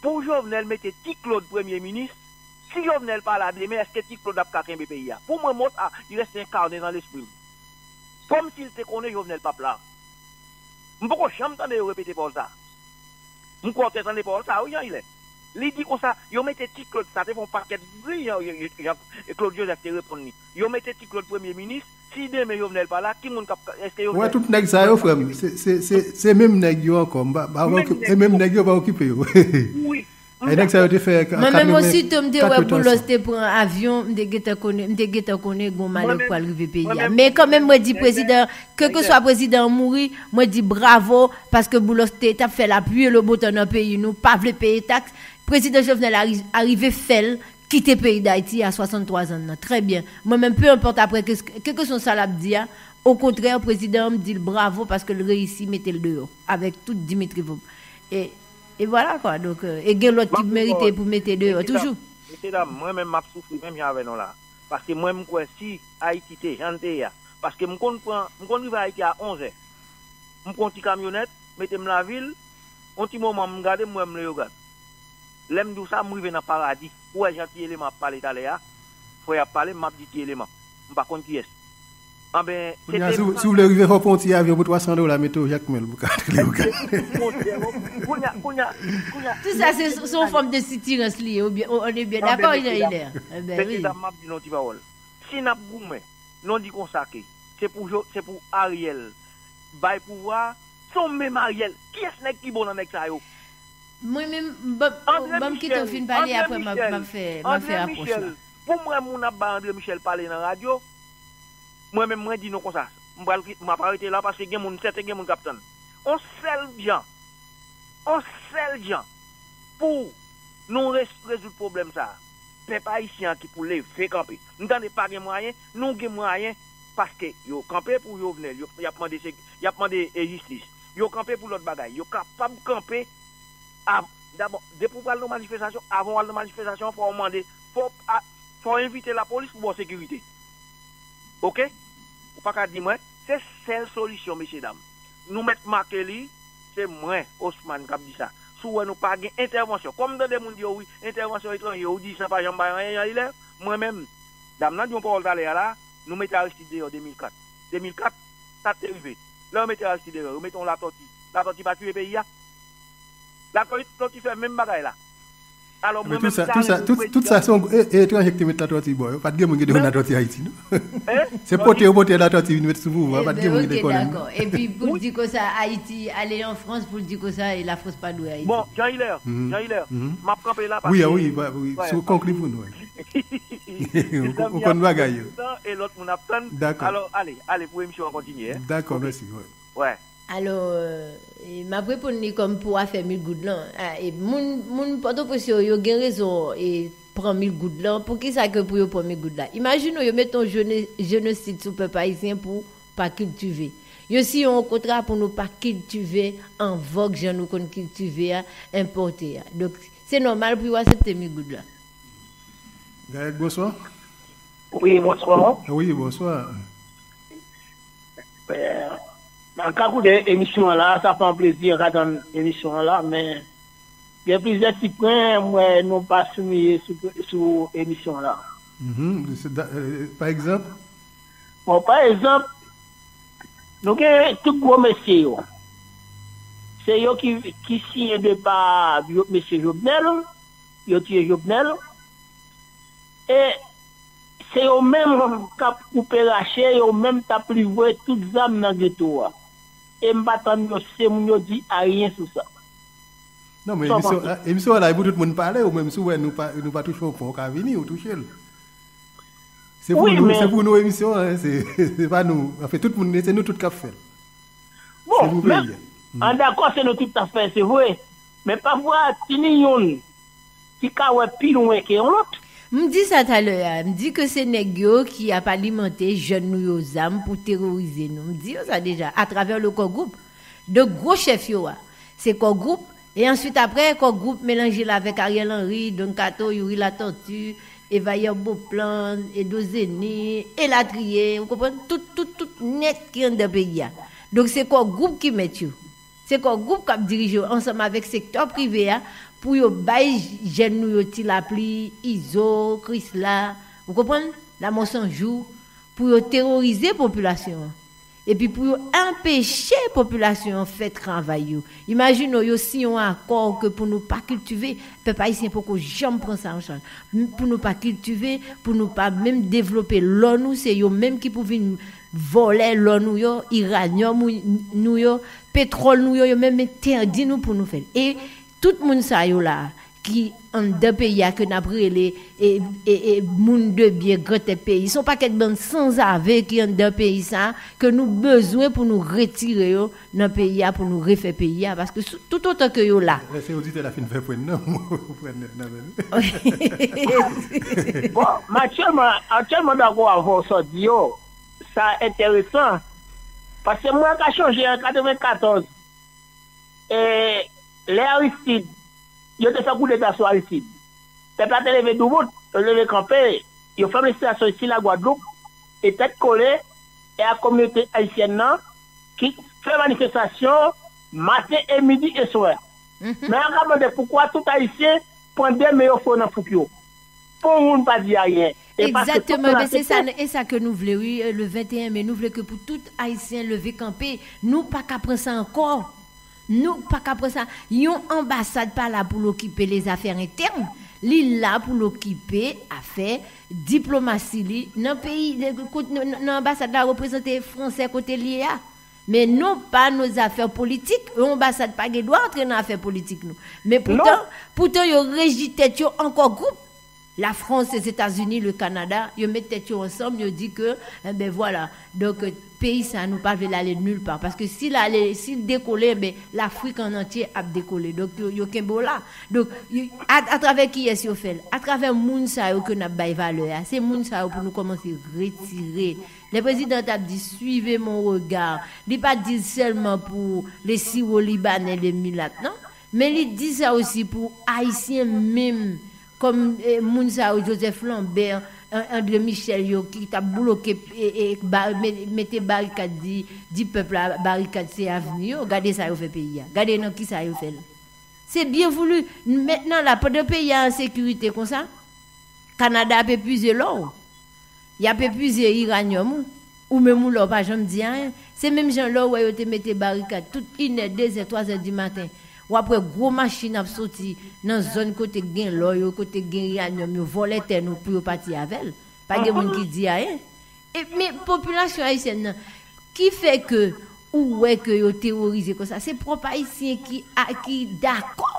Pou Jovenel mete Ti Claude premye minis, si Jovenel pa la demen, èske Ti Claude ap ka kenbe peyi a? Pou mwen, mo sa a, li rete enkane nan lespri m. Kòmsi l te konnen Jovenel p ap la. M poko janm tande yo repete pawòl sa a. M kwè w te tande pawòl sa a, wi, Jean Hilaire. Li di konsa, yo mete Ti Claude, sa te fè yon pakèt bri, Jean, Jean, Jean Claude Joseph te reponn li. Yo mete Ti Claude premye minis, si demen Jovenel pa la, ki moun k ap, èske Jovenel... Ou wè tout nèg sa yo, frè m, se, se, se, se menm nèg yo ankò, m pa, pa, e menm nèg yo pa okipe yo. Wi. E nèg sa yo te fè katreven, katreven ansanm. Mwen menm, osito m te wè Boulos te pran avyon, m te gentan konnen, m te gentan konnen gon malè k pral rive peyi a. Men kanmenm, mwen di prezidan, kèlkeswa prezidan an mouri, mwen di bravo, paske Boulos te, t ap fè lapli e le bon tan nan peyi nou, pa vle peye taks. Prezidan Jovenel a ri-, arive fè l kite peyi Dayiti a swasanntwa zan nan. Trè byen. Mwen menm, peu importe apre, ke, kèlkeswa sa l ap di a, okontrè, prezidan an, m di l bravo paske l reyisi mete l deyò, avèk tout Dimitri Vorbe. E E vwala kwa, donk, euh, e gen lòt ki merite pou mete deyò toujou. Mesye dam, mwen menm m ap soufri menm jan avè nou la. Paske mwen m kwè si Ayiti te jan l te ye a. Paske m konn pran, m konn rive Ayiti a onz è. M pran yon ti kamyonèt, mete m lavil, yon ti moman m gade m wè m Leyogàn. Lè m di w sa, m rive nan Paradi. Ou wè jan ti eleman ap pale talè a? Frè y ap pale, m ap di ti eleman. M pa konn kiyès. Anben, se te... Kounye a, si w, si w vle rive fò w pran yon ti avyon pou twa san dola, mete w Jakmèl pou ka antre Leyogàn. Monchè, kounye a, kounye a, kounye a... Tout sa, se, se yon fòm de sitirans li ye, oubyen, on est bien d'accord, Jean Hilaire? Enben, wi. Mesye dam, m ap di nou yon ti pawòl. Si n ap goumen, nou di konsa ke se pou Jo-, se pou Ariel bay pouvwa a, se yon menm Ariel. Kiyès nèg ki bon nan nèg sa yo? Mwen menm, ban, ban m kite w fin pale, apre m ap, m ap fè, m ap fè apwòch la. Pou m wè moun ap bay André Michel pale nan radyo, mwen menm, mwen di nou konsa, m pral, m ap arete la paske gen moun, sèten gen moun k ap tann. On sèl jan, on sèl jan pou nou re-, rezoud pwoblèm sa a, pèp ayisyen an ki pou leve kanpe. M tande pa gen mwayen, nou gen mwayen, paske yo kanpe pou Jovenel, yo, y ap mande se-, y ap mande, e, jistis. Yo kanpe pou lòt bagay. Yo kapab kanpe av-, dabò, depi w pral nan manifestasyon, avan w al nan manifestasyon, fò w mande, fò w a-, fò w envite lapolis pou ba w sekirite. Oke? Ou pa ka di mwen, se sèl solisyon, mesye dam. nou mèt make li, se mwen, Osman, k ap di sa. Si w wè nou pa gen entèvansyon, kòm m tande moun di yo wi, entèvansyon etranje, ou di sa pa janm bay anyen, Jean Hilaire, mwen menm, dam nan di yon pawòl talè a la, nou mete Aristide deyò de mil kat. De mil kat, sa k te rive? Lè yo mete Aristide deyò, yo mete yon Latòti. Latòti pa tiye peyi a? Latòti fè menm bagay la. Alò, mwen menm, sa, tout sa, tout, tout sa, se yon e, e etranje ki te met Latòti bò. Yo pa t gen moun ki te konn Latòti Ayiti, non? Se pote yo pote Latòti vin met sou pouvwa, pa t gen moun ki te konnen. Dakò. Epi pou l di konsa Ayiti ale an Frans, pou l di konsa e Lafrans pa dwe Ayiti. Bon, Jean Hilaire, Jean Hilaire, m ap kanpe la paske... Wi, wi, wi, wi, sou konkli pou nou. Ou konn bagay yo. E lòt moun ap tann. Dakò. Alò, ale, ale pou emisyon an kontinye. Dakò, mèsi. Wè. Alò, e, m ap reponn li kòm pou afè mil goud lan. A, e, moun, moun Pòtoprens yo, yo gen rezon, e, pran mil goud lan. Poukisa ke pou yo pran mil goud la? Imajine w, yo mete yon jene-, jenosid sou pèp ayisyen pou pa kiltive. Yo siyen yon kontra pou nou pa kiltive an vòg jan nou konn kiltive a, enpòte a. Donk, se nòmal pou yo aksepte mil goud la. Gaël, bonswa. Wi, bonswa. Wi, bonswa. Mwen ka koute emisyon an la, sa fè yon plezi, mwen ka tann emisyon an la, men gen plizyè ti pwen mwen nou pa souliye sou, sou emisyon an la. Mhm, se da-, euh, pa egzanp? Bon, pa egzanp, nou gen tout gwo mesye yo. Se yo ki, ki siyen depa mesye Jovenel, yo tiye Jovenel. E se yo menm k ap koupe rache, yo menm t ap livre tout zam nan geto a. E m pa tann yo, se moun yo di ayen sou sa. Non, men emisyon, emisyon an la, e pou tout moun pale, ou menm si w wè nou pa, nou pa touche yon pwen, ou ka vini, ou touche l. Se pou nou, se pou nou emisyon an, se, se pa nou. Anfen, tout moun, se nou tout k ap fè l. Bon, men, an dakò, se nou tout k ap fè, se vre. Men pafwa, tini youn ki ka wè pi lwen ke yon lòt. M di sa talè a, m di ke se nèg yo ki ap alimante jèn nou yo zam pou terorize nou. M di yo sa deja, atravè le Core Group. De gwo chèf yo a, se Core Group, e answit apre, Core Group melanje l avèk Ariel Henry, Don Kato, Youri Latortue, Evair Beauplan, Edo Zeni, elatriye, ou konprann? Tout, tout, tout nèt ki anndan peyi a. Donk, se Core Group ki mèt yo. Se Core Group k ap dirije yo ansanm avèk sektè prive a pou yo bay jèn nou yo Ti Lapli, Izo, Krisla, ou konprann? Lamò San Jou, pou yo terorize popilasyon an. Epi pou yo anpeche popilasyon an fè travay yo. Imajine w, yo siyen yon akò ke pou nou pa kiltive, pèp ayisyen poko janm pran sa an chaj. M-, pou nou pa kiltive, pou nou pa menm devlope lò nou, se yo menm ki pou vin vòlè lò nou yo, iranyòm ou, nou yo, petwòl nou yo, yo menm entèdi nou pou nou fè l. E tout moun sa yo la, ki anndan peyi a ke n ap rele, e, e, e, moun de byen, grantèt peyi. Se yon pakèt bann sanzave ki anndan peyi sa, ke nou bezwen pou nou retire yo nan peyi a, pou nou refè peyi a, paske sou, toutotan ke yo la. Lè se oditè la fin fè pwen nan, ou pran nèt nan men l. Bon, m aktyèlman, aktyèlman dakò avè w sa w di yo, sa enteresan, paske mwen ka chonje an katrevenkatòz, e lè Aristide, yo te fè koudeta sou Aristide. Pèp la te leve doubout, yo leve kanpe, yo fè manifestasyon isi la Gwadloup, e Tèt Kole, e ak kominote ayisyèn nan, ki fè manifestasyon maten e midi e swè. Men yo ka mande poukwa tout Ayisyen pran de men yo foure nan fouk yo. Pou moun pa di ayen. E paske tout moun aksepte. Egzakteman, men se sa, e sa ke nou vle, wi, le venteyen me, nou vle ke pou tout Ayisyen leve kanpe. Nou pa ka pran sa ankò. Nou pa ka pran sa. Yon anbasad pa la pou l okipe lezafè entèn. Li la pou l okipe afè diplomasi li nan peyi, nan, nan, nan anbasad la reprezante fransè kote l ye a. Men non pa nos affaires politiques. Yon anbasad pa gen dwa antre nan afè politik nou. Men poutan, poutan yo reji tèt yo an Core Group. Lafrans, Lèzetazini, le Kanada, yo met tèt yo ansanm, yo di ke, enben vwala. Donk, peyi sa, nou pa vle l ale nil pa. Paske si l ale, si l dekole, enben, Lafrik an antye ap dekole. Donk, yo, yo kenbe w la. Donk, yo, a, atravè kiyès yo fè l? Atravè moun sa yo ke n ap bay valè a. Se moun sa yo pou nou kòmanse retire. Lè prezidan t ap di, suivez mon regard, li pa t di l sèlman pou les Syro-Libanais, les milat, non. Men li di sa osi pou Ayisyen menm, kòm, eh, moun sa yo, Joseph Lambert, An- André Michel yo ki t ap bloke, e, e, ba- me- mete barikad, di, di pèp la barikad se avni yo. Gade sa yo fè peyi a. Gade nan ki sa yo fè l. Se byen voulu. Mentnan la, pandan peyi a an sekirite konsa, Kanada ap epuize lò w. Y ap epuize iranyòm ou. Ou menm ou la, ou pa janm di anyen. Se menm jan lè w wè yo te mete barikad tout inè, dezè, twazè di maten. W ap wè gwo machin ap soti nan zòn kote k gen lò yo, kote k gen iranyòm yo, vòlè tè nou pou yo pati avè l. Pa gen moun ki di anyen. E, men popilasyon ayisyèn nan, ki fè ke ou wè ke yo teworize konsa, se pwòp Ayisyen ki, a, ki dakò.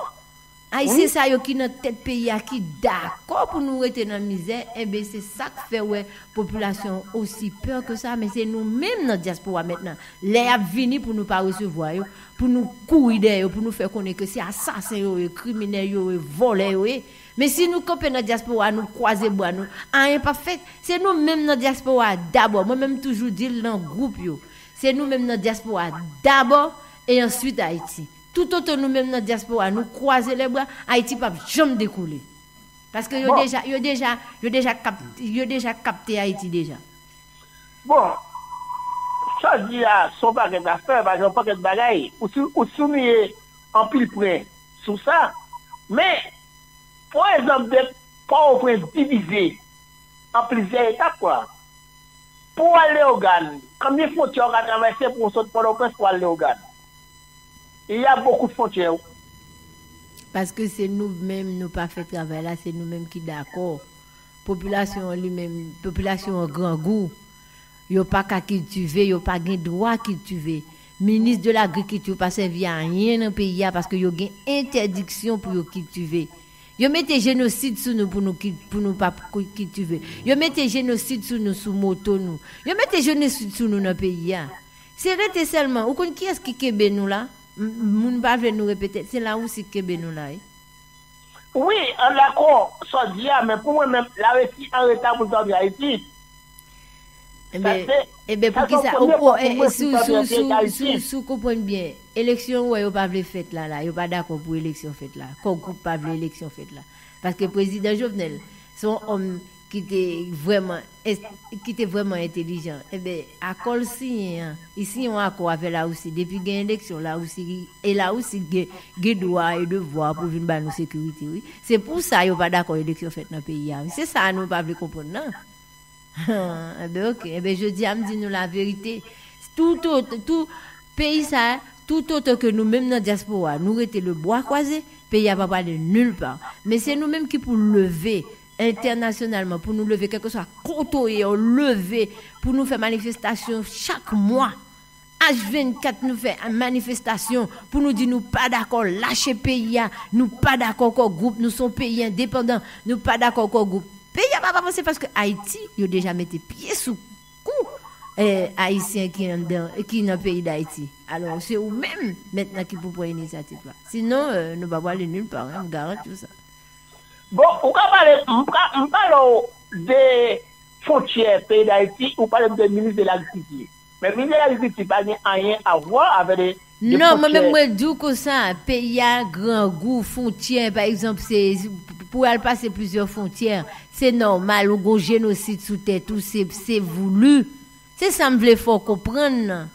Ayisyen sa yo ki nan tèt peyi a ki dakò pou nou rete nan mizè, enben se sa k fè wè popilasyon osi pè ke sa, men se nou menm nan dyaspora mentnan. Lè y ap vini pou nou pa resevwa yo, pou nou kouri dèyè yo, pou nou fè konnen ke se asasen yo ye, kriminèl yo ye, vòlè yo ye. Men si nou kanpe nan dyaspora, nou kwaze bra nou, anyen p ap fèt. Se nou menm nan dyaspora dabò. Mwen menm toujou di l nan gwoup yo. Se nou menm nan dyaspora dabò e answit Ayiti. Toutotan nou menm nan dyaspora, nou kwaze lè bra, Ayiti p ap janm dekoule. Paske yo Bon, deja, yo deja, yo deja kap, yo deja kapte Ayiti deja. Bon, sa w di a, se yon pakèt afè, paske yon pakèt bagay, ou sou- ou souliye anpil pwen sou sa. Men, pou egzanp, de Pòtoprens divize an plizyè etap, kwa. Pou w al Leyogàn, konbyen fwontyè w ka travèse pou w sot Pòtoprens pou w al Leyogàn? Il y a beaucoup de frontières. Paske se nou menm nou pa fè travay la, se nou menm ki dakò. Popilasyon an li menm, popilasyon an grangou. Yo pa ka kiltive, yo pa gen dwa kiltive. Minis de lagrikilti pa sèvi a anyen nan peyi a paske yo gen entèdiksyon pou yo kiltive. Yo mete jenosid sou nou pou nou ki- pou nou pa k- kiltive. Yo mete jenosid sou nou sou moto nou. Yo mete jenosid sou nou nan peyi a. Se rete sèlman, ou konn kiyès ki kenbe nou la? M- Moun pa vle nou repete, se Larisi ki kenbe nou la, wi. Wi, an dakò, sa w di a, men pou mwen menm, Larisi an reta pou l sòti Ayiti. Sa Ebyen, se, ebyen sa pou se yon kisa? premye Ou, ou, fwa pou e, mwen si ki w- sòti si w- si w- Ayiti. si w konprann byen, eleksyon ou wè yo pa vle fèt la, la, yo pa dakò pou eleksyon fèt la. Kò gwoup pa vle eleksyon fèt la. Paske prezidan Jovenel, se yon òm ki te vrèman, es- ki te vrèman entelijan. Ebyen, akò l siyen an, li siyen yon akò avè Larisi. Depi gen eleksyon, Larisi, e Larisi gen, gen dwa e devwa pou vin ba nou sekirite, wi. Se pou sa yo pa dakò eleksyon fèt nan peyi a, wi. Se sa nou pa vle konprann nan. Enben, oke. Enben, jodi a, m di nou laverite. Tout, tout, tout peyi sa, tout otan ke nou menm nan dyaspora, nou rete le bwa kwaze, peyi a pa prale nil pa. Men se nou menm ki pou leve entènasyonalman, pou nou leve, kèlkeswa kote w ye, w leve, pou nou fè manifestasyon chak mwa. H vennkat, nou fè manifestasyon pou nou di nou pa dakò lache peyi a, nou pa dakò kò gwoup, nou se yon peyi endepandan, nou pa dakò kò gwoup. Peyi a p ap avanse paske Ayiti, yo deja mete pye sou kou, eh, Ayisyen ki anndan, ki nan peyi Dayiti. Alò, se ou menm mentnan ki pou pran inisyativ la. Sinon, eh, nou pa prale nil pa, wi, m garanti w sa. Bon, ou ka pale, m ka- m pale w de fwontyè peyi Dayiti, ou pale m de minis de lagrikilti. Men minis de lagrikilti pa gen anyen a vwa avè de, de Non, mwen menm fwontyè. Mwen di w konsa, peyi a grangou, fwontyè, pa egzanp, se pou al pase plizyè fwontyè, se nòmal, ou gon jenosid sou tèt ou, se, se voulu. Se sa m vle fè w konprann nan.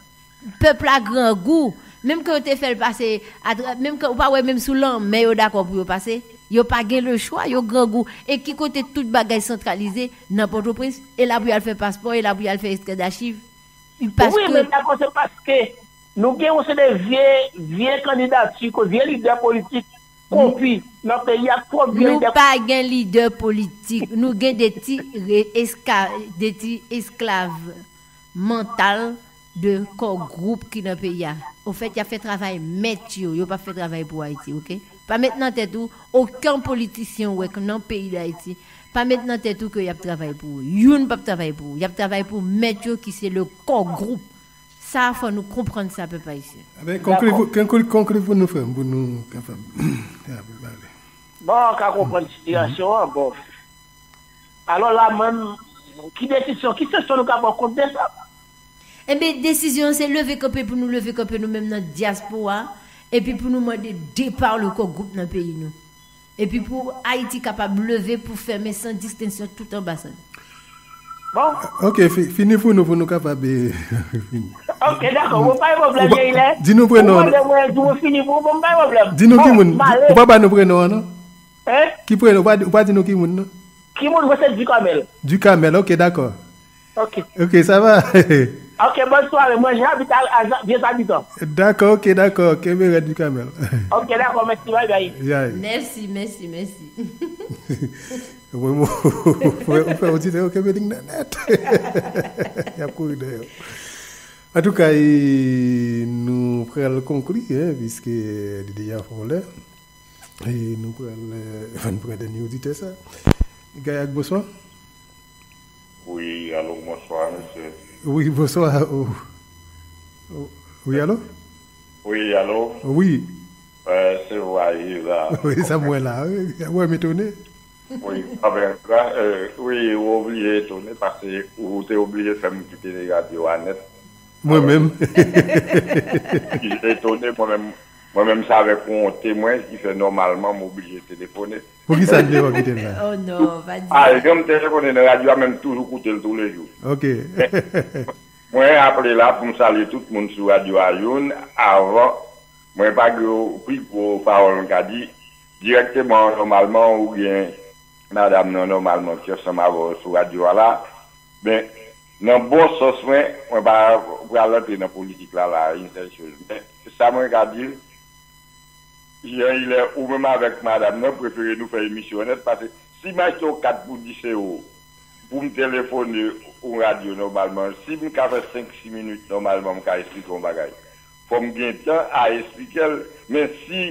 Pèp la grangou, menm ke yo te fè l pase, atra- menm ke ou pa wè menm sou lanmè yo dakò pou yo pase, yo pa gen lechwa, yo grangou. E ki kote tout bagay santralize? Nan Pòtoprens, e la pou y al fè paspò, e la pou y al fè ekstrè dachiv. Wi, men dakò, se paske nou gen yon seri de vye, vye kandidati, ke vye lidè politik kòwonpi nan peyi a, twòp vye lidè. Nou pa gen lidè politik, nou gen de ti re- eska- de ti esklav mantal de kò gwoup ki nan peyi a. Ofèt, y ap fè travay mèt yo, yo p ap fè travay pou Ayiti, oke? Pa met nan tèt ou, okenn politisyen ou wè k nan peyi Dayiti, pa met nan tèt ou ke y ap travay pou ou. Youn p ap travay pou ou. Y ap travay pou mèt yo ki se le kò gwoup. Sa, fò nou konprann sa, pèp ayisyen. Enben, konkli pou, konkli, konkli pou nou, frè m, pou nou kapab. Kapab pale. Bon, an ka konprann sitiyasyon an, bon. Alò la, mwen, ki desizyon, ki sanksyon nou ka pran kont de sa? Enben, desizyon an se leve kanpe pou nou leve kanpe nou menm nan dyaspora, epi pou nou mande depa le kò gwoup nan peyi nou. Epi pou Ayiti kapab leve pou fèmen san distenksyon tout anbasad. Bon. Ok, fi- fini pou nou, pou nou kapab eh, fini. Ok, dakò. Bon, pa gen pwoblèm, Yeyilè. Di nou prenon. Mwen, mwen, di mwen fini pou mwen, pa gen pwoblèm. Di nou ki moun. Ou pa ba nou prenon an, non? Hein? Ki prenon? Ou pa, ou pa di nou ki moun, non? Ki moun? Mwen se Ducamel. Ducamel, ok, dakò. Ok. Ok, sa va? Ok, bonne soirée. Mwen, j'habite à, à Vieille Habitant. Dakò, ok, dakò. Kenbe rèd, Ducamel. Ok, dakò, mèsi, bye bye. Yeah. Mèsi, mèsi, mèsi. Mwen, mwen, ou fè, ou fè oditè yo kenbe liy nan nèt. Y ap kouri dèyè. Antouka, e, nou pral konkli, hein, piske li deja fè yon lè. E nou pral, eh, nou pral dènye oditè sa. Gayak, bonswa. Wi, alo, bonswa, mesye. Wi, bonswa. Wi, alo? Wi, alo? Wi. Se vwa Iza. Wi, sa mwen la. Wi, m etone. Wi, anfen, wi, ou oblije etone, paske ou te oblije fè m kite radyo a nèt. Mwen menm. Etone, mwen menm, mwen menm, se avèk yon wonte mwen ki fè nòmalman m oblije telefone. Poukisa n te fè w kite l la? Oh non, pa di Ah, sa. Jan m telefone nan radyo a, men m toujou koute l toulejou. Ok. Mwen aple la pou m salye tout moun sou radyo a youn avan. Mwen pa gen pi gwo pawòl m ka di. Dirèkteman, nòmalman, ou gen madanm nan, nòmalman, ki ansanm avè w sou radyo a la. Men, nan bon sans mwen, mwen pa pral antre nan politik la, la, yon sèl choz. Men, sa mwen ka di, Jan Ilè, ou menm avèk madanm nan, prefere nou fè emisyon nèt, paske si m achte yon kat pou di se ou, pou m telefone yon radyo nòmalman, si m ka fè senk, sis minit nòmalman, m ka esplike yon bagay. Fò m gen tan a esplike l, men si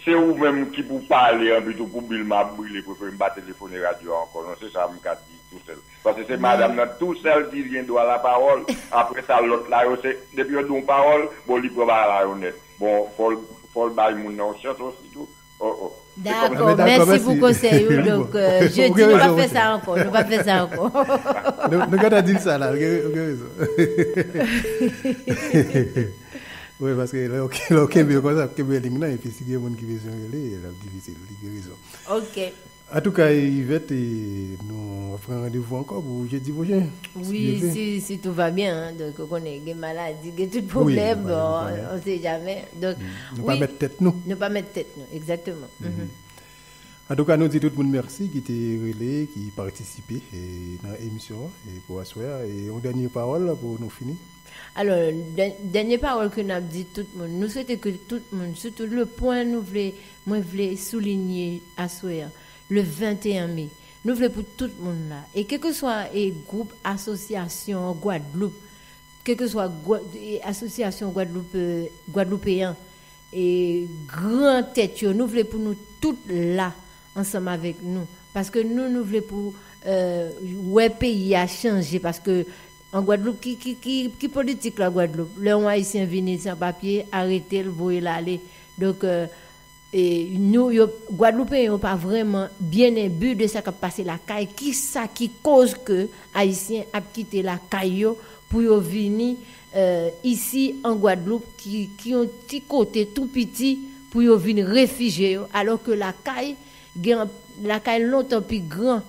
se ou menm ki pou pale anpito pou bil m ap brile, prefere m pa telefone radyo a ankò, non, se sa m ka di tou sèl. Paske se madanm nan tou sèl ki gen dwa lapawòl. Apre sa, lòt la yo, se depi yo di yon pawòl, bon, li pran bagay la yo nèt. Bon, fò l fò l bay moun nan yon chans osi tou. Oh, oh. Dakò, mèsi pou konsèy ou. Donk, jedi, nou p ap fè sa ankò. Nou p ap fè sa ankò. Nou gentan di l sa la, ou gen rezon. Wi, paske lè w kenbe l konsa, kenbe liy nan, epi si gen moun ki bezwen rele, l ap difisil, li gen rezon. Ok. Antouka, Yvette, nou pran randevou ankò pou jedi pwochen. Wi, si, si tout va byen, hein, donk ou konnen, gen maladi, gen tout pwoblèm, bon, on sait jamais. Donk, nou pa mèt tèt nou. Nou pa mèt tèt nou, egzakteman. Antouka, nou di tout moun mèsi ki te rele, ki patisipe eh, nan emisyon an eh, pou aswè a. E yon dènye pawòl pou nou fini. Alò, dè- dènye pawòl ke n ap di tout moun, nou swete ke tout moun, sitou le pwen nou vle, mwen vle soulinye aswè a, le venteyen me, nou vle pou tout moun la. E kèlkeswa e gwoup asosyasyon Gwadloup, kèlkeswa gwa- e asosyasyon Gwadloup, eh, gwadloupeyan, e gran tèt yo, nou vle pou nou tout la ansanm avèk nou. Paske nou, nou vle pou eh, wè peyi a chanje. Paske an Gwadloup, ki, ki, ki, ki politik la Gwadloup? Lè yon Ayisyen vini san papye, arete l, voye l ale. Donk, eh, e nou, yo, Gwadloupeyen yo pa vrèman byen enbi de sa k ap pase lakay. Kisa ki koz ke Ayisyen ap kite lakay yo pou yo vini eh, isi an Gwadloup, ki, ki yon ti kote tou piti pou yo vin refijye yo, alò ke lakay, gen lakay lontan pi gran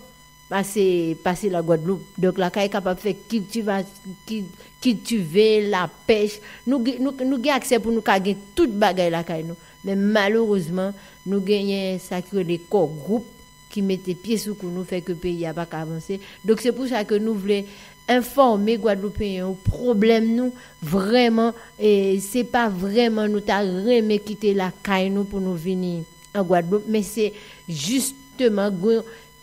pase, pase la Gwadloup. Donk, lakay kapab fè kiltiva, ki- kiltive, lapèch. Nou, gen- nou, nou gen aksè pou nou ka gen tout bagay lakay nou. Men malerezman, nou genyen sa ki rele kò gwoup ki mete pye sou kou nou, fè ke peyi a pa ka avanse. Donk, se pou sa ke nou vle enfòme Gwadloupeyen yo pwoblèm nou. Vrèman, eh, se pa vrèman nou ta renmen kite lakay nou pou nou vini an Gwadloup, men se jisteman gwo-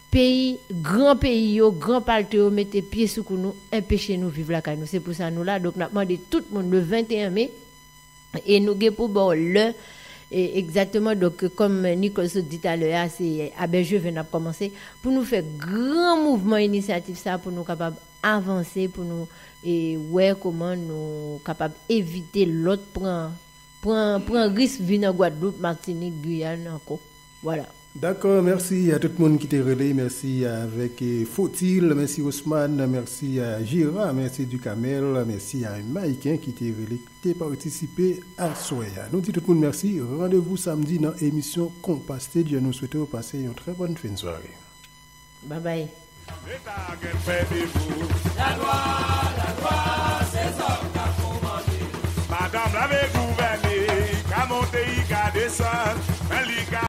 peyi, gran peyi yo, gran palte yo mete pye sou kou nou, enpeche nou viv lakay nou. Se pou sa nou la. Donk, n ap mande tout moun le venteyen me, e nou gen pou ba w lè, e, egzakteman. Donk, kòm Nicole sot di talè a, se a Bèjeve n ap kòmanse pou nou fè gran mouvman inisyativ sa pou nou kapab avanse, pou nou e, wè kòman nou kapab evite lòt pran, pran, pran risk vin an Gwadloup, Matinik, Giyàn ankò. Vwala. Dakò, mèsi a tout moun ki te rele, mèsi avèk eh, Fotil, mèsi Osman, mèsi a Jera, mèsi Ducamel, mèsi a Mayiken ki te rele, ki te patisipe aswè a. Nou di tout moun mèsi, randevou samdi nan emisyon Konpa Stage. Nou swete w pase yon trè bòn fen sware. Babay. Leta gen fè devou. Lalwa, lalwa, se zòm k ap komande. Madanm la vle gouvène, i ka monte, i ka desann, men li ka